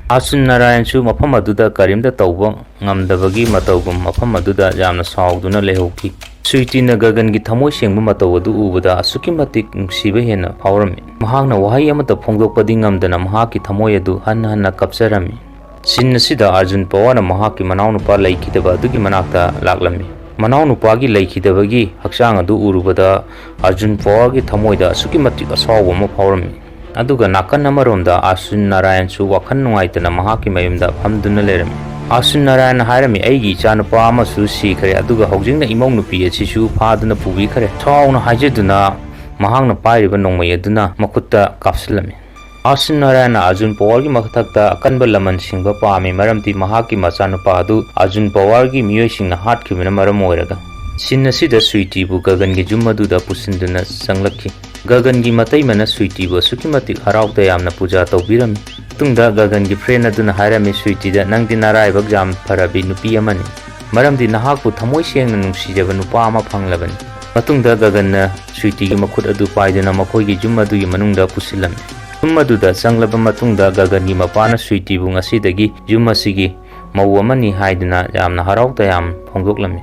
ꯑꯔꯖꯨꯟ ꯅꯥꯔꯥꯌꯟꯁꯨ ꯃꯐꯝ ꯑꯗꯨꯗ ꯀꯔꯤꯝꯇ ꯇꯧꯕ ꯉꯝꯗꯕꯒꯤ ꯃꯇꯧꯒꯨꯝ ꯃꯐꯝ ꯑꯗꯨꯗ ꯌꯥꯝꯅ ꯁꯥꯎꯗꯨꯅ ꯂꯩꯍꯧꯈꯤ꯫ ꯁ꯭ꯋꯤꯇꯤꯅ ꯒꯒꯟꯒꯤ ꯊꯃꯣꯏ ꯁꯦꯡꯕ ꯃꯇꯧ ꯑꯗꯨ ꯎꯕꯗ ꯑꯁꯨꯛꯀꯤ ꯃꯇꯤꯛ ꯅꯨꯡꯁꯤꯕ ꯍꯦꯟꯅ ꯐꯥꯎꯔꯝꯃꯤ꯫ ꯃꯍꯥꯛꯅ ꯋꯥꯍꯩ ꯑꯃꯠꯇ ꯐꯣꯡꯗꯣꯛꯄꯗꯤ ꯉꯝꯗꯅ ꯃꯍꯥꯛꯀꯤ ꯊꯃꯣꯏ ꯑꯗꯨ ꯍꯟꯅ ꯍꯟꯅ ꯀꯞꯆꯔꯝꯃꯤ꯫ ꯁꯤꯟ ꯑꯁꯤꯗ ꯑꯔꯖꯨꯟ ꯄꯋꯥꯔꯅ ꯃꯍꯥꯛꯀꯤ ꯃꯅꯥꯎꯅꯨꯄꯥ ꯂꯩꯈꯤꯗꯕ ꯑꯗꯨꯒꯤ ꯃꯅꯥꯛꯇ ꯂꯥꯛꯂꯝꯃꯤ꯫ ꯃꯅꯥꯎꯅꯨꯄꯥꯒꯤ ꯂꯩꯈꯤꯗꯕꯒꯤ ꯍꯛꯆꯥꯡ ꯑꯗꯨ ꯎꯔꯨꯕꯗ ꯑꯔꯖꯨꯟ ꯄꯋꯥꯔꯒꯤ ꯊꯃꯣꯏꯗ ꯑꯁꯨꯛꯀꯤ ꯃꯇꯤꯛ ꯑꯁꯥꯎꯕ ꯑꯃ ꯐꯥꯎꯔꯝꯃꯤ꯫ ꯑꯗꯨꯒ ꯅꯥꯀꯟ ꯑꯃꯔꯣꯝꯗ ꯑꯔꯖꯨꯟ ꯅꯥꯔꯥꯌꯟꯁꯨ ꯋꯥꯈꯜ ꯅꯨꯡꯉꯥꯏꯇꯅ ꯃꯍꯥꯛꯀꯤ ꯃꯌꯨꯝꯗ ꯐꯝꯗꯨꯅ ꯂꯩꯔꯝꯃꯤ꯫ ꯑꯔꯖꯨꯟ ꯅꯥꯔꯥꯌꯟꯅ ꯍꯥꯏꯔꯝꯃꯤ, "ꯑꯩꯒꯤ ꯏꯆꯥꯅꯨꯄꯥ ꯑꯃꯁꯨ ꯁꯤꯈ꯭ꯔꯦ, ꯑꯗꯨꯒ ꯍꯧꯖꯤꯛꯅ ꯏꯃꯧ ꯅꯨꯄꯤ ꯑꯁꯤꯁꯨ ꯐꯥꯗꯨꯅ ꯄꯨꯕꯤꯈ꯭ꯔꯦ"꯫ ꯁꯥꯎꯅ ꯍꯥꯏꯖꯗꯨꯅ ꯃꯍꯥꯛꯅ ꯄꯥꯏꯔꯤꯕ ꯅꯣꯡꯃꯩ ꯑꯗꯨꯅ ꯃꯈꯨꯠꯇ ꯀꯥꯞꯁꯤꯜꯂꯝꯃꯤ꯫ ꯑꯔꯖꯨꯟ ꯅꯥꯔꯥꯌꯟꯅ ꯑꯔꯖꯨꯟ ꯄꯋꯥꯔꯒꯤ ꯃꯊꯛꯇ ꯑꯀꯟꯕ ꯂꯃꯟ ꯁꯤꯡꯕ ꯄꯥꯝꯃꯤ, ꯃꯔꯝꯗꯤ ꯃꯍꯥꯛꯀꯤ ꯃꯆꯥꯅꯨꯄꯥ ꯑꯗꯨ ꯑꯔꯖꯨꯟ ꯄꯋꯥꯔꯒꯤ ꯃꯤꯑꯣꯏꯁꯤꯡꯅ ꯍꯥꯠꯈꯤꯕꯅ ꯃꯔꯝ ꯑꯣꯏꯔꯒ꯫ ꯁꯤꯟ ꯑꯁꯤꯗ ꯁ꯭ꯋꯤꯇꯤꯕꯨ ꯒꯒꯟꯒꯤ ꯌꯨꯝ ꯑꯗꯨꯗ ꯄꯨꯁꯤꯟꯗꯨꯅ ꯆꯪꯂꯛꯈꯤ꯫ ꯒꯒꯟꯒꯤ ꯃꯇꯩꯃꯅ ꯁ꯭ꯋꯤꯇꯤꯕꯨ ꯑꯁꯨꯛꯀꯤ ꯃꯇꯤꯛ ꯍꯔꯥꯎ ꯇꯌꯥꯝꯅ ꯄꯨꯖꯥ ꯇꯧꯕꯤꯔꯝꯃꯤ꯫ ꯃꯇꯨꯡꯗ ꯒꯒꯟꯒꯤ ꯐ꯭ꯔꯦꯟ ꯑꯗꯨꯅ ꯍꯥꯏꯔꯝꯃꯤ, "ꯁ꯭ꯋꯤꯇꯤꯗ ꯅꯪꯗꯤ ꯅꯔꯥꯏꯕꯛ ꯌꯥꯝ ꯐꯔꯕꯤ ꯅꯨꯄꯤ ꯑꯃꯅꯤ, ꯃꯔꯝꯗꯤ ꯅꯍꯥꯛꯄꯨ ꯊꯃꯣꯏ ꯁꯦꯡꯅ ꯅꯨꯡꯁꯤꯖꯕ ꯅꯨꯄꯥ ꯑꯃ ꯐꯪꯂꯕꯅꯤ"꯫ ꯃꯇꯨꯡꯗ ꯒꯒꯟꯅ ꯁ꯭ꯋꯤꯇꯤꯒꯤ ꯃꯈꯨꯠ ꯑꯗꯨ ꯄꯥꯏꯗꯨꯅ ꯃꯈꯣꯏꯒꯤ ꯌꯨꯝ ꯑꯗꯨꯒꯤ ꯃꯅꯨꯡꯗ ꯄꯨꯁꯤꯜꯂꯝꯃꯤ꯫ ꯌꯨꯝ ꯑꯗꯨꯗ ꯆꯪꯂꯕ ꯃꯇꯨꯡꯗ ꯒꯒꯟꯒꯤ ꯃꯄꯥꯅ ꯁ꯭ꯋꯤꯇꯤꯕꯨ ꯉꯁꯤꯗꯒꯤ ꯌꯨꯝ ꯑꯁꯤꯒꯤ ꯃꯧ ꯑꯃꯅꯤ ꯍꯥꯏꯗꯨꯅ ꯌꯥꯝꯅ ꯍꯔꯥꯎ ꯇꯌꯥꯝ ꯐꯣꯡꯗꯣꯛꯂꯝꯃꯤ꯫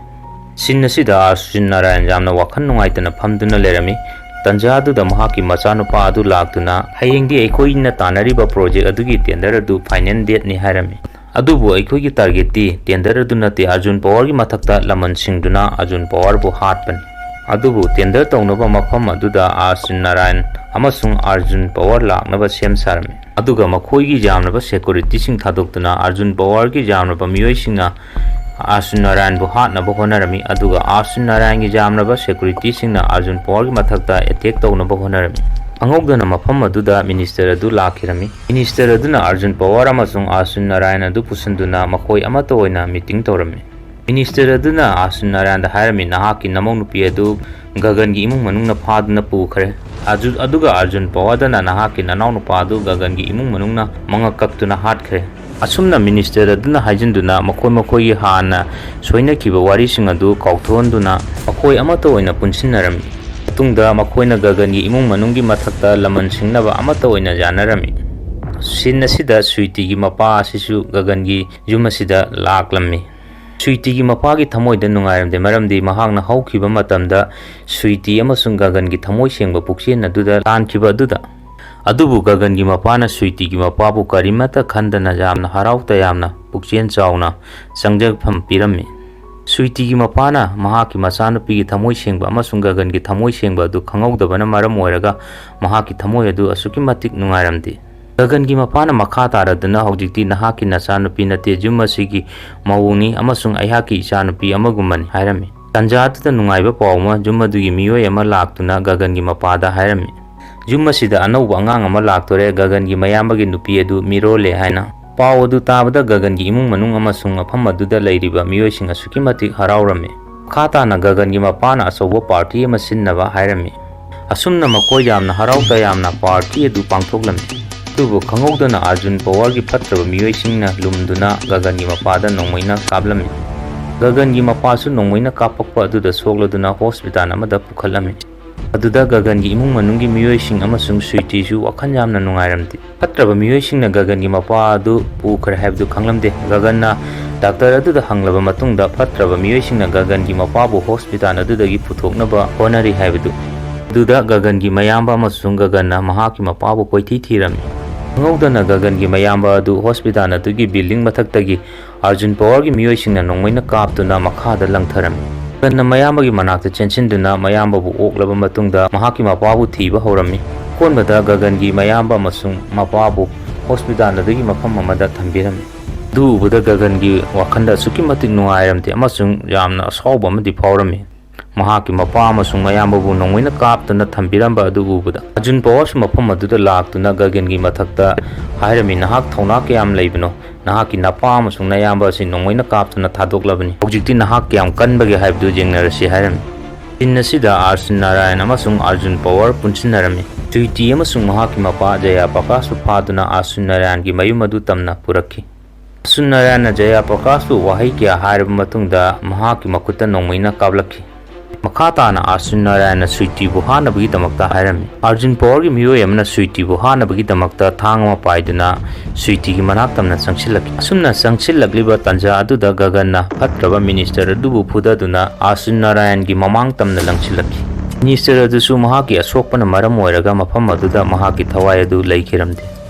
ꯁꯤꯟ ꯑꯁꯤꯗ ꯑꯔꯖꯨꯟ ꯅꯥꯔꯥꯌꯟ ꯌꯥꯝꯅ ꯋꯥꯈꯜ ꯅꯨꯡꯉꯥꯏꯇꯅ ꯐꯝꯗꯨꯅ ꯂꯩꯔꯝꯃꯤ꯫ ꯇꯟꯖꯥꯗꯨꯗ ꯃꯍꯥꯛꯀꯤ ꯃꯆꯥꯅꯨꯄꯥ ꯑꯗꯨ ꯂꯥꯛꯇꯨꯅ, "ꯍꯌꯦꯡꯗꯤ ꯑꯩꯈꯣꯏꯅ ꯇꯥꯟꯅꯔꯤꯕ ꯄ꯭ꯔꯣꯖꯦꯛ ꯑꯗꯨꯒꯤ ꯇꯦꯟꯗꯔ ꯑꯗꯨ ꯐꯥꯏꯅꯦꯜ ꯗꯦꯠꯅꯤ" ꯍꯥꯏꯔꯝꯃꯤ꯫ "ꯑꯗꯨꯕꯨ ꯑꯩꯈꯣꯏꯒꯤ ꯇꯥꯔꯒꯦꯠꯇꯤ ꯇꯦꯟꯗꯔ ꯑꯗꯨ ꯅꯠꯇꯦ, ꯑꯔꯖꯨꯟ ꯄꯋꯥꯔꯒꯤ ꯃꯊꯛꯇ ꯂꯃꯟ ꯁꯤꯡꯗꯨꯅ ꯑꯔꯖꯨꯟ ꯄꯋꯥꯔꯕꯨ ꯍꯥꯠꯄꯅꯤ꯫ ꯑꯗꯨꯕꯨ ꯇꯦꯟꯗꯔ ꯇꯧꯅꯕ ꯃꯐꯝ ꯑꯗꯨꯗ ꯑꯥꯁꯤꯟ ꯅꯥꯔꯥꯌꯟ ꯑꯃꯁꯨꯡ ꯑꯔꯖꯨꯟ ꯄꯋꯥꯔ ꯂꯥꯛꯅꯕ ꯁꯦꯝ ꯁꯥꯔꯝꯃꯤ꯫ ꯑꯗꯨꯒ ꯃꯈꯣꯏꯒꯤ ꯌꯥꯝꯂꯕ ꯁꯦꯀꯨꯔꯤꯇꯤꯁꯤꯡ ꯊꯥꯗꯣꯛꯇꯨꯅ ꯑꯔꯖꯨꯟ ꯄꯋꯥꯔꯒꯤ ꯌꯥꯝꯂꯕ ꯃꯤꯑꯣꯏꯁꯤꯡꯅ ꯑꯥꯁꯤꯟ ꯅꯥꯔꯥꯌꯟꯕꯨ ꯍꯥꯠꯅꯕ ꯍꯣꯠꯅꯔꯝꯃꯤ꯫ ꯑꯗꯨꯒ ꯑꯥꯁꯤꯟ ꯅꯥꯔꯥꯌꯟꯒꯤ ꯌꯥꯝꯂꯕ ꯁꯦꯀꯨꯔꯤꯇꯤꯁꯤꯡꯅ ꯑꯔꯖꯨꯟ ꯄꯋꯥꯔꯒꯤ ꯃꯊꯛꯇ ꯑꯦꯇꯦꯛ ꯇꯧꯅꯕ ꯍꯣꯠꯅꯔꯝꯃꯤ꯫ ꯈꯪꯍꯧꯗꯅ ꯃꯐꯝ ꯑꯗꯨꯗ ꯃꯤꯅꯤꯁꯇꯔ ꯑꯗꯨ ꯂꯥꯛꯈꯤꯔꯝꯃꯤ꯫ ꯃꯤꯅꯤꯁꯇꯔ ꯑꯗꯨꯅ ꯑꯔꯖꯨꯟ ꯄꯋꯥꯔ ꯑꯃꯁꯨꯡ ꯑꯥꯁꯤꯟ ꯅꯥꯔꯥꯌꯟ ꯑꯗꯨ ꯄꯨꯁꯤꯟꯗꯨꯅ ꯃꯈꯣꯏ ꯑꯃꯠꯇ ꯑꯣꯏꯅ ꯃꯤꯇꯤꯡ ꯇꯧꯔꯝꯃꯤ꯫ ꯃꯤꯅꯤꯁꯇꯔ ꯑꯗꯨꯅ ꯑꯥꯁꯤꯟ ꯅꯥꯔꯥꯌꯟꯗ ꯍꯥꯏꯔꯝꯃꯤ, "ꯅꯍꯥꯛꯀꯤ ꯅꯃꯧ ꯅꯨꯄꯤ ꯑꯗꯨ ꯒꯒꯟꯒꯤ ꯏꯃꯨꯡ ꯃꯅꯨꯡꯅ ꯐꯥꯗꯨꯅ ꯄꯨꯈ꯭ꯔꯦ꯫ ꯑꯖꯨ-, ꯑꯗꯨꯒ ꯑꯔꯖꯨꯟ ꯄꯋꯥꯔꯗꯅ ꯅꯍꯥꯛꯀꯤ ꯅꯅꯥꯎ ꯅꯨꯄꯥ ꯑꯗꯨ ꯒꯒꯟꯒꯤ ꯏꯃꯨꯡ ꯃꯅꯨꯡꯅ ꯃꯉꯛ ꯀꯛꯇꯨꯅ ꯍꯥꯠꯈ꯭ꯔꯦ꯫" ꯑꯁꯨꯝꯅ ꯃꯤꯅꯤꯁꯇꯔ ꯑꯗꯨꯅ ꯍꯥꯏꯖꯤꯟꯗꯨꯅ ꯃꯈꯣꯏ ꯃꯈꯣꯏꯒꯤ ꯍꯥꯟꯅ ꯁꯣꯏꯅꯈꯤꯕ ꯋꯥꯔꯤꯁꯤꯡ ꯑꯗꯨ ꯀꯥꯎꯊꯣꯛꯍꯟꯗꯨꯅ ꯃꯈꯣꯏ ꯑꯃꯠꯇ ꯑꯣꯏꯅ ꯄꯨꯟꯁꯤꯟꯅꯔꯝꯃꯤ꯫ ꯃꯇꯨꯡꯗ ꯃꯈꯣꯏꯅ ꯒꯒꯟꯒꯤ ꯏꯃꯨꯡ ꯃꯅꯨꯡꯒꯤ ꯃꯊꯛꯇ ꯂꯃꯟ ꯁꯤꯡꯅꯕ ꯑꯃꯠꯇ ꯑꯣꯏꯅ ꯌꯥꯅꯔꯝꯃꯤ꯫ ꯁꯤꯟ ꯑꯁꯤꯗ ꯁ꯭ꯋꯤꯇꯤꯒꯤ ꯃꯄꯥ ꯑꯁꯤꯁꯨ ꯒꯒꯟꯒꯤ ꯌꯨꯝ ꯑꯁꯤꯗ ꯂꯥꯛꯂꯝꯃꯤ꯫ ꯁ꯭ꯋꯤꯇꯤꯒꯤ ꯃꯄꯥꯒꯤ ꯊꯃꯣꯏꯗ ꯅꯨꯡꯉꯥꯏꯔꯝꯗꯦ, ꯃꯔꯝꯗꯤ ꯃꯍꯥꯛꯅ ꯍꯧꯈꯤꯕ ꯃꯇꯝꯗ ꯁ꯭ꯋꯤꯇꯤ ꯑꯃꯁꯨꯡ ꯒꯒꯟꯒꯤ ꯊꯃꯣꯏ ꯁꯦꯡꯕ ꯄꯨꯛꯆꯦꯜ ꯑꯗꯨꯗ ꯂꯥꯟꯈꯤꯕ ꯑꯗꯨꯗ꯫ ꯑꯗꯨꯕꯨ ꯒꯒꯟꯒꯤ ꯃꯄꯥꯅ ꯁ꯭ꯋꯤꯇꯤꯒꯤ ꯃꯄꯥꯕꯨ ꯀꯔꯤꯃꯠꯇ ꯈꯟꯗꯅ ꯌꯥꯝꯅ ꯍꯔꯥꯎ ꯇꯌꯥꯝꯅ ꯄꯨꯛꯆꯦꯜ ꯆꯥꯎꯅ ꯆꯪꯖꯐꯝ ꯄꯤꯔꯝꯃꯤ꯫ ꯁ꯭ꯋꯤꯇꯤꯒꯤ ꯃꯄꯥꯅ ꯃꯍꯥꯛꯀꯤ ꯃꯆꯥꯅꯨꯄꯤꯒꯤ ꯊꯃꯣꯏ ꯁꯦꯡꯕ ꯑꯃꯁꯨꯡ ꯒꯒꯟꯒꯤ ꯊꯃꯣꯏ ꯁꯦꯡꯕ ꯑꯗꯨ ꯈꯪꯍꯧꯗꯕꯅ ꯃꯔꯝ ꯑꯣꯏꯔꯒ ꯃꯍꯥꯛꯀꯤ ꯊꯃꯣꯏ ꯑꯗꯨ ꯑꯁꯨꯛꯀꯤ ꯃꯇꯤꯛ ꯅꯨꯡꯉꯥꯏꯔꯝꯗꯦ꯫ ꯒꯒꯟꯒꯤ ꯃꯄꯥꯅ ꯃꯈꯥ ꯇꯥꯔꯗꯨꯅ, "ꯍꯧꯖꯤꯛꯇꯤ ꯅꯍꯥꯛꯀꯤ ꯅꯆꯥꯅꯨꯄꯤ ꯅꯠꯇꯦ, ꯌꯨꯝ ꯑꯁꯤꯒꯤ ꯃꯧꯅꯤ ꯑꯃꯁꯨꯡ ꯑꯩꯍꯥꯛꯀꯤ ꯏꯆꯥꯅꯨꯄꯤ ꯑꯃꯒꯨꯝꯕꯅꯤ" ꯍꯥꯏꯔꯝꯃꯤ꯫ ꯇꯟꯖꯥ ꯑꯗꯨꯗ ꯅꯨꯡꯉꯥꯏꯕ ꯄꯥꯎ ꯑꯃ ꯌꯨꯝ ꯑꯗꯨꯒꯤ ꯃꯤꯑꯣꯏ ꯑꯃ ꯂꯥꯛꯇꯨꯅ ꯒꯒꯟꯒꯤ ꯃꯄꯥꯗ ꯍꯥꯏꯔꯝꯃꯤ, "ꯌꯨꯝ ꯑꯁꯤꯗ ꯑꯅꯧꯕ ꯑꯉꯥꯡ ꯑꯃ ꯂꯥꯛꯇꯣꯔꯦ, ꯒꯒꯟꯒꯤ ꯃꯌꯥꯝꯕꯒꯤ ꯅꯨꯄꯤ ꯑꯗꯨ ꯃꯤꯔꯣꯜꯂꯦ" ꯍꯥꯏꯅ꯫ ꯄꯥꯎ ꯑꯗꯨ ꯇꯥꯕꯗ ꯒꯒꯟꯒꯤ ꯏꯃꯨꯡ ꯃꯅꯨꯡ ꯑꯃꯁꯨꯡ ꯃꯐꯝ ꯑꯗꯨꯗ ꯂꯩꯔꯤꯕ ꯃꯤꯑꯣꯏꯁꯤꯡ ꯑꯁꯨꯛꯀꯤ ꯃꯇꯤꯛ ꯍꯔꯥꯎꯔꯝꯃꯤ꯫ ꯃꯈꯥ ꯇꯥꯅ ꯒꯒꯟꯒꯤ ꯃꯄꯥꯅ ꯑꯆꯧꯕ ꯄꯥꯔꯇꯤ ꯑꯃ ꯁꯤꯟꯅꯕ ꯍꯥꯏꯔꯝꯃꯤ꯫ ꯑꯁꯨꯝꯅ ꯃꯈꯣꯏ ꯌꯥꯝꯅ ꯍꯔꯥꯎ ꯇꯌꯥꯝꯅ ꯄꯥꯔꯇꯤ ꯑꯗꯨ ꯄꯥꯡꯊꯣꯛꯂꯝꯃꯤ꯫ ꯑꯗꯨꯕꯨ ꯈꯪꯍꯧꯗꯅ ꯑꯔꯖꯨꯟ ꯄꯋꯥꯔꯒꯤ ꯐꯠꯇ꯭ꯔꯕ ꯃꯤꯑꯣꯏꯁꯤꯡꯅ ꯂꯨꯝꯗꯨꯅ ꯒꯒꯟꯒꯤ ꯃꯄꯥꯗ ꯅꯣꯡꯃꯩꯅ ꯀꯥꯞꯂꯝꯃꯤ꯫ ꯒꯒꯟꯒꯤ ꯃꯄꯥꯁꯨ ꯅꯣꯡꯃꯩꯅ ꯀꯥꯞꯄꯛꯄ ꯑꯗꯨꯗ ꯁꯣꯛꯂꯗꯨꯅ ꯍꯣꯁꯄꯤꯇꯥꯜ ꯑꯃꯗ ꯄꯨꯈꯠꯂꯝꯃꯤ꯫ ꯑꯗꯨꯗ ꯒꯒꯟꯒꯤ ꯏꯃꯨꯡ ꯃꯅꯨꯡꯒꯤ ꯃꯤꯑꯣꯏꯁꯤꯡ ꯑꯃꯁꯨꯡ ꯁ꯭ꯋꯤꯇꯤꯁꯨ ꯋꯥꯈꯜ ꯌꯥꯝꯅ ꯅꯨꯡꯉꯥꯏꯔꯝꯗꯦ꯫ ꯐꯠꯇ꯭ꯔꯕ ꯃꯤꯑꯣꯏꯁꯤꯡꯅ ꯒꯒꯟꯒꯤ ꯃꯄꯥ ꯑꯗꯨ ꯄꯨꯈ꯭ꯔꯦ ꯍꯥꯏꯕꯗꯨ ꯈꯪꯂꯝꯗꯦ꯫ ꯒꯒꯟꯅ ꯗꯥꯛꯇꯔ ꯑꯗꯨꯗ ꯍꯪꯂꯕ ꯃꯇꯨꯡꯗ, ꯐꯠꯇ꯭ꯔꯕ ꯃꯤꯑꯣꯏꯁꯤꯡꯅ ꯒꯒꯟꯒꯤ ꯃꯄꯥꯕꯨ ꯍꯣꯁꯄꯤꯇꯥꯜ ꯑꯗꯨꯗꯒꯤ ꯄꯨꯊꯣꯛꯅꯕ ꯍꯣꯠꯅꯔꯤ ꯍꯥꯏꯕꯗꯨ꯫ ꯑꯗꯨꯗ ꯒꯒꯟꯒꯤ ꯃꯌꯥꯝꯕ ꯑꯃꯁꯨꯡ ꯒꯒꯟꯅ ꯃꯍꯥꯛꯀꯤ ꯃꯄꯥꯕꯨ ꯀꯣꯏꯊꯤ ꯊꯤꯔꯝꯃꯤ꯫ ꯈꯪꯍꯧꯗꯅ ꯒꯒꯟꯒꯤ ꯃꯌꯥꯝꯕ ꯑꯗꯨ ꯍꯣꯁꯄꯤꯇꯥꯜ ꯑꯗꯨꯒꯤ ꯕꯤꯜꯗꯤꯡ ꯃꯊꯛꯇꯒꯤ ꯑꯔꯖꯨꯟ ꯄꯋꯥꯔꯒꯤ ꯃꯤꯑꯣꯏꯁꯤꯡꯅ ꯅꯣꯡꯃꯩꯅ ꯀꯥꯞꯇꯨꯅ ꯃꯈꯥꯗ ꯂꯪꯊꯔꯝꯃꯤ꯫ ꯒꯒꯟꯅ ꯃꯌꯥꯝꯕꯒꯤ ꯃꯅꯥꯛꯇ ꯆꯦꯟꯁꯤꯟꯗꯨꯅ ꯃꯌꯥꯝꯕꯕꯨ ꯑꯣꯛꯂꯕ ꯃꯇꯨꯡꯗ ꯃꯍꯥꯛꯀꯤ ꯃꯄꯥꯕꯨ ꯊꯤꯕ ꯍꯧꯔꯝꯃꯤ꯫ ꯑꯀꯣꯟꯕꯗ ꯒꯒꯟꯒꯤ ꯃꯌꯥꯝꯕ ꯑꯃꯁꯨꯡ ꯃꯄꯥꯕꯨ ꯍꯣꯁꯄꯤꯇꯥꯜ ꯑꯗꯨꯒꯤ ꯃꯐꯝ ꯑꯃꯗ ꯊꯝꯕꯤꯔꯝꯃꯤ꯫ ꯑꯗꯨ ꯎꯕꯗ ꯒꯒꯟꯒꯤ ꯋꯥꯈꯜꯗ ꯑꯁꯨꯛꯀꯤ ꯃꯇꯤꯛ ꯅꯨꯡꯉꯥꯏꯔꯝꯗꯦ ꯑꯃꯁꯨꯡ ꯌꯥꯝꯅ ꯑꯁꯥꯎꯕ ꯑꯃꯗꯤ ꯐꯥꯎꯔꯝꯃꯤ꯫ ꯃꯍꯥꯛꯀꯤ ꯃꯄꯥ ꯑꯃꯁꯨꯡ ꯃꯌꯥꯝꯕꯕꯨ ꯅꯣꯡꯃꯩꯅ ꯀꯥꯞꯇꯨꯅ ꯊꯝꯕꯤꯔꯝꯕ ꯑꯗꯨ ꯎꯕꯗ, ꯑꯔꯖꯨꯟ ꯄꯋꯥꯔꯁꯨ ꯃꯐꯝ ꯑꯗꯨꯗ ꯂꯥꯛꯇꯨꯅ ꯒꯒꯟꯒꯤ ꯃꯊꯛꯇ ꯍꯥꯏꯔꯝꯃꯤ, "ꯅꯍꯥꯛ ꯊꯧꯅꯥ ꯀꯌꯥꯝ ꯂꯩꯕꯅꯣ? ꯅꯍꯥꯛꯀꯤ ꯅꯄꯥ ꯑꯃꯁꯨꯡ ꯅꯌꯥꯝꯕ ꯑꯁꯤ ꯅꯣꯡꯃꯩꯅ ꯀꯥꯞꯇꯨꯅ ꯊꯥꯗꯣꯛꯂꯕꯅꯤ꯫ ꯍꯧꯖꯤꯛꯇꯤ ꯅꯍꯥꯛ ꯀꯌꯥꯝ ꯀꯟꯕꯒꯦ ꯍꯥꯏꯕꯗꯨ ꯌꯦꯡꯅꯔꯁꯤ" ꯍꯥꯏꯔꯝꯃꯤ꯫ ꯁꯤꯟ ꯑꯁꯤꯗ ꯑꯔꯖꯨꯟ ꯅꯥꯔꯥꯌꯟ ꯑꯃꯁꯨꯡ ꯑꯔꯖꯨꯟ ꯄꯋꯥꯔ ꯄꯨꯟꯁꯤꯟꯅꯔꯝꯃꯤ꯫ ꯁ꯭ꯋꯤꯇꯤ ꯑꯃꯁꯨꯡ ꯃꯍꯥꯛꯀꯤ ꯃꯄꯥ ꯖꯌꯥ ꯄ꯭ꯔꯀꯥꯁꯄꯨ ꯐꯥꯗꯨꯅ ꯑꯔꯖꯨꯟ ꯅꯥꯔꯥꯌꯟꯒꯤ ꯃꯌꯨꯝ ꯑꯗꯨ ꯇꯝꯅ ꯄꯨꯔꯛꯈꯤ꯫ ꯑꯔꯖꯨꯟ ꯅꯥꯔꯥꯌꯟꯅ ꯖꯌꯥ ꯄ꯭ꯔꯀꯥꯁꯄꯨ ꯋꯥꯍꯩ ꯀꯌꯥ ꯍꯥꯏꯔꯕ ꯃꯇꯨꯡꯗ ꯃꯍꯥꯛꯀꯤ ꯃꯈꯨꯠꯇ ꯅꯣꯡꯃꯩꯅ ꯀꯥꯞꯂꯛꯈꯤ꯫ ꯃꯈꯥ ꯇꯥꯅ ꯑꯔꯖꯨꯟ ꯅꯥꯔꯥꯌꯟꯅ ꯁ꯭ꯋꯤꯇꯤꯕꯨ ꯍꯥꯠꯅꯕꯒꯤꯗꯃꯛꯇ ꯍꯥꯏꯔꯝꯃꯤ꯫ ꯑꯔꯖꯨꯟ ꯄꯋꯥꯔꯒꯤ ꯃꯤꯑꯣꯏ ꯑꯃꯅ ꯁ꯭ꯋꯤꯇꯤꯕꯨ ꯍꯥꯠꯅꯕꯒꯤꯗꯃꯛꯇ ꯊꯥꯡ ꯑꯃ ꯄꯥꯏꯗꯨꯅ ꯁ꯭ꯋꯤꯇꯤꯒꯤ ꯃꯅꯥꯛ ꯇꯝꯅ ꯆꯪꯁꯤꯜꯂꯛꯈꯤ꯫ ꯑꯁꯨꯝꯅ ꯆꯪꯁꯤꯜꯂꯛꯂꯤꯕ ꯇꯥꯟꯖꯥ ꯑꯗꯨꯗ ꯒꯒꯟꯅ ꯐꯠꯇ꯭ꯔꯕ ꯃꯤꯅꯤꯁꯇꯔ ꯑꯗꯨꯕꯨ ꯐꯨꯗꯗꯨꯅ ꯑꯔꯖꯨꯟ ꯅꯥꯔꯥꯌꯟꯒꯤ ꯃꯃꯥꯡ ꯇꯝꯅ ꯂꯪꯁꯤꯜꯂꯛꯈꯤ꯫ ꯃꯤꯅꯤꯁꯇꯔ ꯑꯗꯨꯁꯨ ꯃꯍꯥꯛꯀꯤ ꯑꯁꯣꯛꯄꯅ ꯃꯔꯝ ꯑꯣꯏꯔꯒ ꯃꯐꯝ ꯑꯗꯨꯗ ꯃꯍꯥꯛꯀꯤ ꯊꯋꯥꯏ ꯑꯗꯨ ꯂꯩꯈꯤꯔꯝꯗꯦ꯫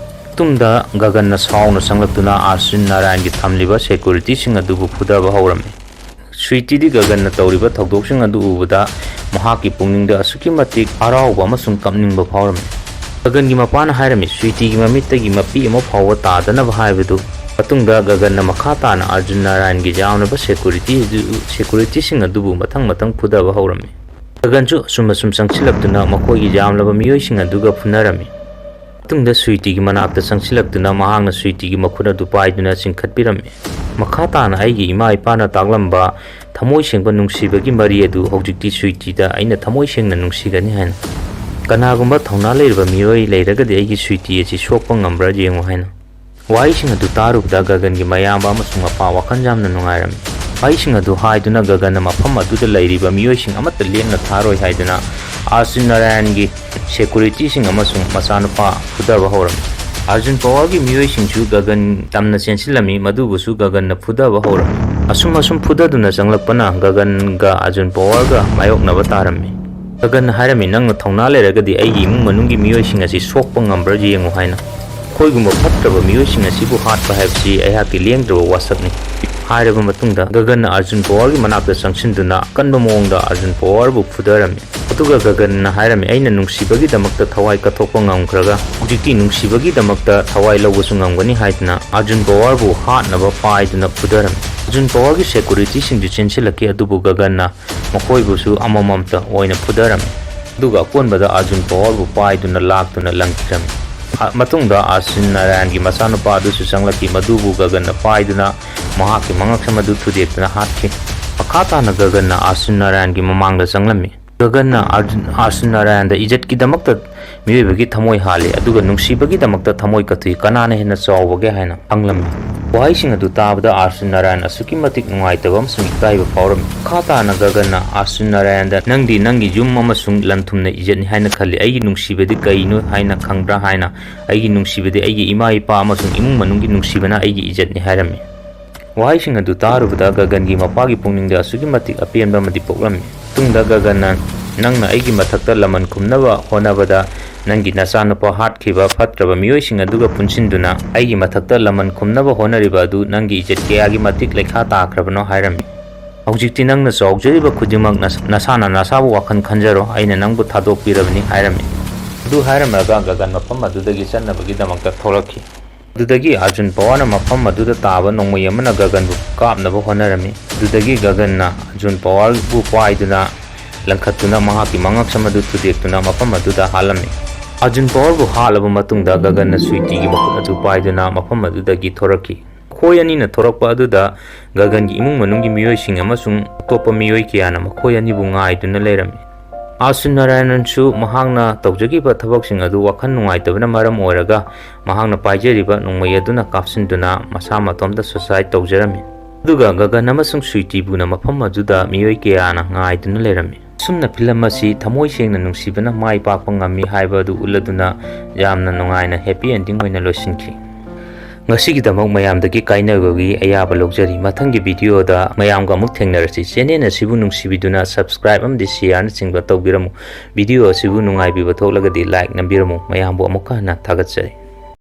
ꯃꯇꯨꯡꯗ ꯒꯒꯟꯅ ꯁꯥꯎꯅ ꯆꯪꯂꯛꯇꯨꯅ ꯑꯔꯖꯨꯟ ꯅꯥꯔꯥꯌꯟꯒꯤ ꯊꯝꯂꯤꯕ ꯁꯦꯀ꯭ꯌꯨꯔꯤꯇꯤꯁꯤꯡ ꯑꯗꯨꯕꯨ ꯐꯨꯗꯕ ꯍꯧꯔꯝꯃꯤ꯫ ꯁ꯭ꯋꯤꯇꯤꯗꯤ ꯒꯒꯟꯅ ꯇꯧꯔꯤꯕ ꯊꯧꯗꯣꯛꯁꯤꯡ ꯑꯗꯨ ꯎꯕꯗ ꯃꯍꯥꯛꯀꯤ ꯄꯨꯛꯅꯤꯡꯗ ꯑꯁꯨꯛꯀꯤ ꯃꯇꯤꯛ ꯍꯔꯥꯎꯕ ꯑꯃꯁꯨꯡ ꯀꯞꯅꯤꯡꯕ ꯐꯥꯎꯔꯝꯃꯤ꯫ ꯒꯒꯟꯒꯤ ꯃꯄꯥꯅ ꯍꯥꯏꯔꯝꯃꯤ, "ꯁ꯭ꯋꯤꯇꯤꯒꯤ ꯃꯃꯤꯠꯇꯒꯤ ꯃꯄꯤ ꯑꯃ ꯐꯥꯎꯕ ꯇꯥꯗꯅꯕ" ꯍꯥꯏꯕꯗꯨ꯫ ꯃꯇꯨꯡꯗ ꯒꯒꯟꯅ ꯃꯈꯥ ꯇꯥꯅ ꯑꯔꯖꯨꯟ ꯅꯥꯔꯥꯌꯟꯒꯤ ꯌꯥꯝꯂꯕ ꯁꯦꯀ꯭ꯌꯨꯔꯤꯇꯤ ꯑꯗꯨ, ꯁꯦꯀ꯭ꯌꯨꯔꯤꯇꯤꯁꯤꯡ ꯑꯗꯨꯕꯨ ꯃꯊꯪ ꯃꯊꯪ ꯐꯨꯗꯕ ꯍꯧꯔꯝꯃꯤ꯫ ꯒꯒꯟꯁꯨ ꯑꯁꯨꯝ ꯑꯁꯨꯝ ꯆꯪꯁꯤꯜꯂꯛꯇꯨꯅ ꯃꯈꯣꯏꯒꯤ ꯌꯥꯝꯂꯕ ꯃꯤꯑꯣꯏꯁꯤꯡ ꯑꯗꯨꯒ ꯐꯨꯅꯔꯝꯃꯤ꯫ ꯃꯇꯨꯡꯗ ꯁ꯭ꯋꯤꯇꯤꯒꯤ ꯃꯅꯥꯛꯇ ꯆꯪꯁꯤꯜꯂꯛꯇꯨꯅ ꯃꯍꯥꯛꯅ ꯁ꯭ꯋꯤꯇꯤꯒꯤ ꯃꯈꯨꯠ ꯑꯗꯨ ꯄꯥꯏꯗꯨꯅ ꯆꯤꯡꯈꯠꯄꯤꯔꯝꯃꯤ꯫ ꯃꯈꯥ ꯇꯥꯅ ꯑꯩꯒꯤ ꯏꯃꯥ ꯏꯄꯥꯅ ꯇꯥꯛꯂꯝꯕ ꯊꯃꯣꯏ ꯁꯦꯡꯕ ꯅꯨꯡꯁꯤꯕꯒꯤ ꯃꯔꯤ ꯑꯗꯨ ꯍꯧꯖꯤꯛꯇꯤ ꯁ꯭ꯋꯤꯇꯤꯗ ꯑꯩꯅ ꯊꯃꯣꯏ ꯁꯦꯡꯅ ꯅꯨꯡꯁꯤꯒꯅꯤ ꯍꯥꯏꯅ꯫ ꯀꯅꯥꯒꯨꯝꯕ ꯊꯧꯅꯥ ꯂꯩꯔꯕ ꯃꯤꯑꯣꯏ ꯂꯩꯔꯒꯗꯤ ꯑꯩꯒꯤ ꯁ꯭ꯋꯤꯇꯤ ꯑꯁꯤ ꯁꯣꯛꯄ ꯉꯝꯕ꯭ꯔꯥ ꯌꯦꯡꯉꯨ ꯍꯥꯏꯅ꯫ ꯋꯥꯍꯩꯁꯤꯡ ꯑꯗꯨ ꯇꯥꯔꯨꯕꯗ ꯒꯒꯟꯒꯤ ꯃꯌꯥꯝꯕ ꯑꯃꯁꯨꯡ ꯃꯄꯥ ꯋꯥꯈꯜ ꯌꯥꯝꯅ ꯅꯨꯡꯉꯥꯏꯔꯝꯃꯤ꯫ ꯋꯥꯍꯩꯁꯤꯡ ꯑꯗꯨ ꯍꯥꯏꯗꯨꯅ ꯒꯒꯟꯅ ꯃꯐꯝ ꯑꯗꯨꯗ ꯂꯩꯔꯤꯕ ꯃꯤꯑꯣꯏꯁꯤꯡ ꯑꯃꯠꯇ ꯂꯦꯡꯅ ꯊꯥꯔꯣꯏ ꯍꯥꯏꯗꯨꯅ ꯑꯔꯖꯨꯟ ꯅꯥꯔꯥꯌꯟꯒꯤ ꯁꯦꯀ꯭ꯌꯨꯔꯤꯇꯤꯁꯤꯡ ꯑꯃꯁꯨꯡ ꯃꯆꯥꯅꯨꯄꯥ ꯐꯨꯗꯕ ꯍꯧꯔꯝꯃꯤ꯫ ꯑꯔꯖꯨꯟ ꯄꯋꯥꯔꯒꯤ ꯃꯤꯑꯣꯏꯁꯤꯡꯁꯨ ꯒꯒꯟ ꯇꯝꯅ ꯆꯦꯟꯁꯤꯜꯂꯝꯃꯤ, ꯃꯗꯨꯕꯨꯁꯨ ꯒꯒꯟꯅ ꯐꯨꯗꯕ ꯍꯧꯔꯝꯃꯤ꯫ ꯑꯁꯨꯝ ꯑꯁꯨꯝ ꯐꯨꯗꯗꯨꯅ ꯆꯪꯂꯛꯄꯅ ꯒꯒꯟꯒ ꯑꯔꯖꯨꯟ ꯄꯋꯥꯔꯒ ꯃꯥꯌꯣꯛꯅꯕ ꯇꯥꯔꯝꯃꯤ꯫ ꯒꯒꯟꯅ ꯍꯥꯏꯔꯝꯃꯤ, "ꯅꯪꯅ ꯊꯧꯅꯥ ꯂꯩꯔꯒꯗꯤ ꯑꯩꯒꯤ ꯏꯃꯨꯡ ꯃꯅꯨꯡꯒꯤ ꯃꯤꯑꯣꯏꯁꯤꯡ ꯑꯁꯤ ꯁꯣꯛꯄ ꯉꯝꯕ꯭ꯔꯥ ꯌꯦꯡꯉꯨ" ꯍꯥꯏꯅ꯫ "ꯑꯩꯈꯣꯏꯒꯨꯝꯕ ꯐꯠꯇ꯭ꯔꯕ ꯃꯤꯑꯣꯏꯁꯤꯡ ꯑꯁꯤꯕꯨ ꯍꯥꯠꯄ ꯍꯥꯏꯕꯁꯤ ꯑꯩꯍꯥꯛꯀꯤ ꯂꯦꯡꯗ꯭ꯔꯕ ꯋꯥꯁꯛꯅꯤ" ꯍꯥꯏꯔꯕ ꯃꯇꯨꯡꯗ ꯒꯒꯟꯅ ꯑꯥꯔꯖꯨꯟ ꯄꯋꯥꯔꯒꯤ ꯃꯅꯥꯛꯇ ꯆꯪꯁꯤꯟꯗꯨꯅ ꯑꯀꯟꯕ ꯃꯑꯣꯡꯗ ꯑꯥꯔꯖꯨꯟ ꯄꯋꯥꯔꯕꯨ ꯐꯨꯊꯔꯝꯃꯤ꯫ ꯑꯗꯨꯒ ꯒꯒꯟꯅ ꯍꯥꯏꯔꯝꯃꯤ, "ꯑꯩꯅ ꯅꯨꯡꯁꯤꯕꯒꯤꯗꯃꯛꯇ ꯊꯋꯥꯏ ꯀꯠꯊꯣꯛꯄ ꯉꯝꯈ꯭ꯔꯒ ꯍꯧꯖꯤꯛꯇꯤ ꯅꯨꯡꯁꯤꯕꯒꯤꯗꯃꯛꯇ ꯊꯋꯥꯏ ꯂꯧꯕꯁꯨ ꯉꯝꯒꯅꯤ" ꯍꯥꯏꯗꯨꯅ ꯑꯥꯔꯖꯨꯟ ꯄꯋꯥꯔꯕꯨ ꯍꯥꯠꯅꯕ ꯄꯥꯏꯗꯨꯅ ꯐꯨꯊꯔꯝꯃꯤ꯫ ꯑꯥꯔꯖꯨꯟ ꯄꯋꯥꯔꯒꯤ ꯁꯦꯀ꯭ꯌꯨꯔꯤꯇꯤꯁꯤꯡꯁꯨ ꯆꯦꯟꯁꯤꯜꯂꯛꯈꯤ, ꯑꯗꯨꯕꯨ ꯒꯒꯟꯅ ꯃꯈꯣꯏꯕꯨꯁꯨ ꯑꯃꯃꯝꯇ ꯑꯣꯏꯅ ꯐꯨꯊꯔꯝꯃꯤ꯫ ꯑꯗꯨꯒ ꯑꯀꯣꯟꯕꯗ ꯑꯥꯔꯖꯨꯟ ꯄꯋꯥꯔꯕꯨ ꯄꯥꯏꯗꯨꯅ ꯂꯥꯛꯇꯨꯅ ꯂꯪꯈꯤꯔꯝꯃꯤ꯫ ꯑ, ꯃꯇꯨꯡꯗ ꯑꯥꯔꯖꯨꯟ ꯅꯥꯔꯥꯌꯟꯒꯤ ꯃꯆꯥꯅꯨꯄꯥ ꯑꯗꯨꯁꯨ ꯆꯪꯂꯛꯈꯤ, ꯃꯗꯨꯕꯨ ꯒꯒꯟꯅ ꯄꯥꯏꯗꯨꯅ ꯃꯍꯥꯛꯀꯤ ꯃꯉꯛꯁꯝ ꯑꯗꯨ ꯊꯨꯗꯦꯛꯇꯨꯅ ꯍꯥꯠꯈꯤ꯫ ꯃꯈꯥ ꯇꯥꯅ ꯒꯒꯟꯅ ꯑꯥꯔꯖꯨꯟ ꯅꯥꯔꯥꯌꯟꯒꯤ ꯃꯃꯥꯡꯗ ꯆꯪꯂꯝꯃꯤ꯫ ꯒꯒꯟꯅ ꯑꯥꯔꯖꯨꯟ, ꯑꯥꯔꯖꯨꯟ ꯅꯥꯔꯥꯌꯟꯗ ꯏꯖꯠꯀꯤꯗꯃꯛꯇ ꯃꯤꯑꯣꯏꯕꯒꯤ ꯊꯃꯣꯏ ꯍꯥꯜꯂꯤ, ꯑꯗꯨꯒ ꯅꯨꯡꯁꯤꯕꯒꯤꯗꯃꯛꯇ ꯊꯃꯣꯏ ꯀꯠꯊꯣꯛꯏ, ꯀꯅꯥꯅ ꯍꯦꯟꯅ ꯆꯥꯎꯕꯒꯦ ꯍꯥꯏꯅ ꯍꯪꯂꯝꯃꯤ꯫ ꯋꯥꯍꯩꯁꯤꯡ ꯑꯗꯨ ꯇꯥꯕꯗ ꯑꯥꯔꯖꯨꯟ ꯅꯥꯔꯥꯌꯟ ꯑꯁꯨꯛꯀꯤ ꯃꯇꯤꯛ ꯅꯨꯡꯉꯥꯏꯇꯕ ꯑꯃꯁꯨꯡ ꯏꯀꯥꯏꯕ ꯐꯥꯎꯔꯝꯃꯤ꯫ ꯃꯈꯥ ꯇꯥꯅ ꯒꯒꯟꯅ ꯑꯥꯔꯖꯨꯟ ꯅꯥꯔꯥꯌꯟꯗ, "ꯅꯪꯗꯤ ꯅꯪꯒꯤ ꯌꯨꯝ ꯑꯃꯁꯨꯡ ꯂꯟ ꯊꯨꯝꯅ ꯏꯖꯠꯅꯤ ꯍꯥꯏꯅ ꯈꯜꯂꯤ꯫ ꯑꯩꯒꯤ ꯅꯨꯡꯁꯤꯕꯗꯤ ꯀꯩꯅꯣ ꯍꯥꯏꯅ ꯈꯪꯕ꯭ꯔꯥ?" ꯍꯥꯏꯅ, "ꯑꯩꯒꯤ ꯅꯨꯡꯁꯤꯕꯗꯤ ꯑꯩꯒꯤ ꯏꯃꯥ ꯏꯄꯥ ꯑꯃꯁꯨꯡ ꯏꯃꯨꯡ ꯃꯅꯨꯡꯒꯤ ꯅꯨꯡꯁꯤꯕꯅ ꯑꯩꯒꯤ ꯏꯖꯠꯅꯤ" ꯍꯥꯏꯔꯝꯃꯤ꯫ ꯋꯥꯍꯩꯁꯤꯡ ꯑꯗꯨ ꯇꯥꯔꯨꯕꯗ ꯒꯒꯟꯒꯤ ꯃꯄꯥꯒꯤ ꯄꯨꯛꯅꯤꯡꯗ ꯑꯁꯨꯛꯀꯤ ꯃꯇꯤꯛ ꯑꯄꯦꯟꯕ ꯑꯃꯗꯤ ꯄꯣꯛꯂꯝꯃꯤ꯫ ꯃꯇꯨꯡꯗ ꯒꯒꯟꯅ, "ꯅꯪꯅ ꯑꯩꯒꯤ ꯃꯊꯛꯇ ꯂꯃꯟ ꯈꯨꯝꯅꯕ ꯍꯣꯠꯅꯕꯗ ꯅꯪꯒꯤ ꯅꯆꯥꯅꯨꯄꯥ ꯍꯥꯠꯈꯤꯕ ꯐꯠꯇ꯭ꯔꯕ ꯃꯤꯑꯣꯏꯁꯤꯡ ꯑꯗꯨꯒ ꯄꯨꯟꯁꯤꯟꯗꯨꯅ ꯑꯩꯒꯤ ꯃꯊꯛꯇ ꯂꯃꯟ ꯈꯨꯝꯅꯕ ꯍꯣꯠꯅꯔꯤꯕ ꯑꯗꯨ ꯅꯪꯒꯤ ꯏꯖꯠ ꯀꯌꯥꯒꯤ ꯃꯇꯤꯛ ꯂꯩꯈꯥ ꯇꯥꯈ꯭ꯔꯕꯅꯣ?" ꯍꯥꯏꯔꯝꯃꯤ꯫ "ꯍꯧꯖꯤꯛꯇꯤ ꯅꯪꯅ ꯆꯥꯎꯖꯔꯤꯕ ꯈꯨꯗꯤꯡꯃꯛ ꯅꯁ-, ꯅꯁꯥꯅ ꯅꯁꯥꯕꯨ ꯋꯥꯈꯜ ꯈꯟꯖꯔꯣ, ꯑꯩꯅ ꯅꯪꯕꯨ ꯊꯥꯗꯣꯛꯄꯤꯔꯕꯅꯤ" ꯍꯥꯏꯔꯝꯃꯤ꯫ ꯑꯗꯨ ꯍꯥꯏꯔꯝꯂꯒ ꯒꯒꯟ ꯃꯐꯝ ꯑꯗꯨꯗꯒꯤ ꯆꯠꯅꯕꯒꯤꯗꯃꯛꯇ ꯊꯣꯛꯂꯛꯈꯤ꯫ ꯑꯗꯨꯗꯒꯤ ꯑꯥꯔꯖꯨꯟ ꯄꯋꯥꯔꯅ ꯃꯐꯝ ꯑꯗꯨꯗ ꯇꯥꯕ ꯅꯣꯡꯃꯩ ꯑꯃꯅ ꯒꯒꯟꯕꯨ ꯀꯥꯞꯅꯕ ꯍꯣꯠꯅꯔꯝꯃꯤ꯫ ꯑꯗꯨꯗꯒꯤ ꯒꯒꯟꯅ ꯑꯥꯔꯖꯨꯟ ꯄꯋꯥꯔꯕꯨ ꯄꯥꯏꯗꯨꯅ ꯂꯪꯈꯠꯇꯨꯅ ꯃꯍꯥꯛꯀꯤ ꯃꯉꯛꯁꯝ ꯑꯗꯨ ꯊꯨꯗꯦꯛꯇꯨꯅ ꯃꯐꯝ ꯑꯗꯨꯗ ꯍꯥꯠꯂꯝꯃꯤ꯫ ꯑꯥꯔꯖꯨꯟ ꯄꯋꯥꯔꯕꯨ ꯍꯥꯠꯂꯕ ꯃꯇꯨꯡꯗ ꯒꯒꯟꯅ ꯁ꯭ꯋꯤꯇꯤꯒꯤ ꯃꯈꯨꯠ ꯑꯗꯨ ꯄꯥꯏꯗꯨꯅ ꯃꯐꯝ ꯑꯗꯨꯗꯒꯤ ꯊꯣꯔꯛꯈꯤ꯫ ꯃꯈꯣꯏ ꯑꯅꯤꯅ ꯊꯣꯔꯛꯄ ꯑꯗꯨꯗ ꯒꯒꯟꯒꯤ ꯏꯃꯨꯡ ꯃꯅꯨꯡꯒꯤ ꯃꯤꯑꯣꯏꯁꯤꯡ ꯑꯃꯁꯨꯡ ꯑꯇꯣꯞꯄ ꯃꯤꯑꯣꯏ ꯀꯌꯥꯅ ꯃꯈꯣꯏ ꯑꯅꯤꯕꯨ ꯉꯥꯏꯗꯨꯅ ꯂꯩꯔꯝꯃꯤ꯫ ꯑꯥꯔꯖꯨꯟ ꯅꯥꯔꯥꯌꯟꯁꯨ ꯃꯍꯥꯛꯅ ꯇꯧꯖꯈꯤꯕ ꯊꯕꯛꯁꯤꯡ ꯑꯗꯨ ꯋꯥꯈꯜ ꯅꯨꯡꯉꯥꯏꯇꯕꯅ ꯃꯔꯝ ꯑꯣꯏꯔꯒ ꯃꯍꯥꯛꯅ ꯄꯥꯏꯖꯔꯤꯕ ꯅꯣꯡꯃꯩ ꯑꯗꯨꯅ ꯀꯥꯞꯁꯤꯟꯗꯨꯅ ꯃꯁꯥ ꯃꯇꯣꯝꯇ suicide ꯇꯧꯖꯔꯝꯃꯤ꯫ ꯑꯗꯨꯒ ꯒꯒꯟ ꯑꯃꯁꯨꯡ ꯁ꯭ꯋꯤꯇꯤꯕꯨꯅ ꯃꯐꯝ ꯑꯗꯨꯗ ꯃꯤꯑꯣꯏ ꯀꯌꯥꯅ ꯉꯥꯏꯗꯨꯅ ꯂꯩꯔꯝꯃꯤ꯫ ꯑꯁꯨꯝꯅ ꯐꯤꯂꯝ ꯑꯁꯤ ꯊꯃꯣꯏ ꯁꯦꯡꯅ ꯅꯨꯡꯁꯤꯕꯅ ꯃꯥꯏ ꯄꯥꯛꯄ ꯉꯝꯃꯤ ꯍꯥꯏꯕ ꯑꯗꯨ ꯎꯠꯂꯗꯨꯅ ꯌꯥꯝꯅ ꯅꯨꯡꯉꯥꯏꯅ happy ending ꯑꯣꯏꯅ ꯂꯣꯏꯁꯤꯟꯈꯤ꯫ ꯉꯁꯤꯒꯤꯗꯃꯛ ꯃꯌꯥꯝꯗꯒꯤ ꯀꯥꯏꯅꯕꯒꯤ ꯑꯌꯥꯕ ꯂꯧꯖꯔꯤ꯫ ꯃꯊꯪꯒꯤ video ꯗ ꯃꯌꯥꯝꯒ ꯑꯃꯨꯛ ꯊꯦꯡꯅꯔꯁꯤ꯫ Channel ꯑꯁꯤꯕꯨ ꯅꯨꯡꯁꯤꯕꯤꯗꯨꯅ subscribe ꯑꯃꯗꯤ share ꯅꯆꯤꯡꯕ ꯇꯧꯕꯤꯔꯝꯃꯨ꯫ Video ꯑꯁꯤꯕꯨ ꯅꯨꯡꯉꯥꯏꯕꯤꯕ ꯊꯣꯛꯂꯒꯗꯤ like ꯅꯝꯕꯤꯔꯝꯃꯨ꯫ ꯃꯌꯥꯝꯕꯨ ꯑꯃꯨꯛꯀ ꯍꯟꯅ ꯊꯥꯒꯠꯆꯔꯤ꯫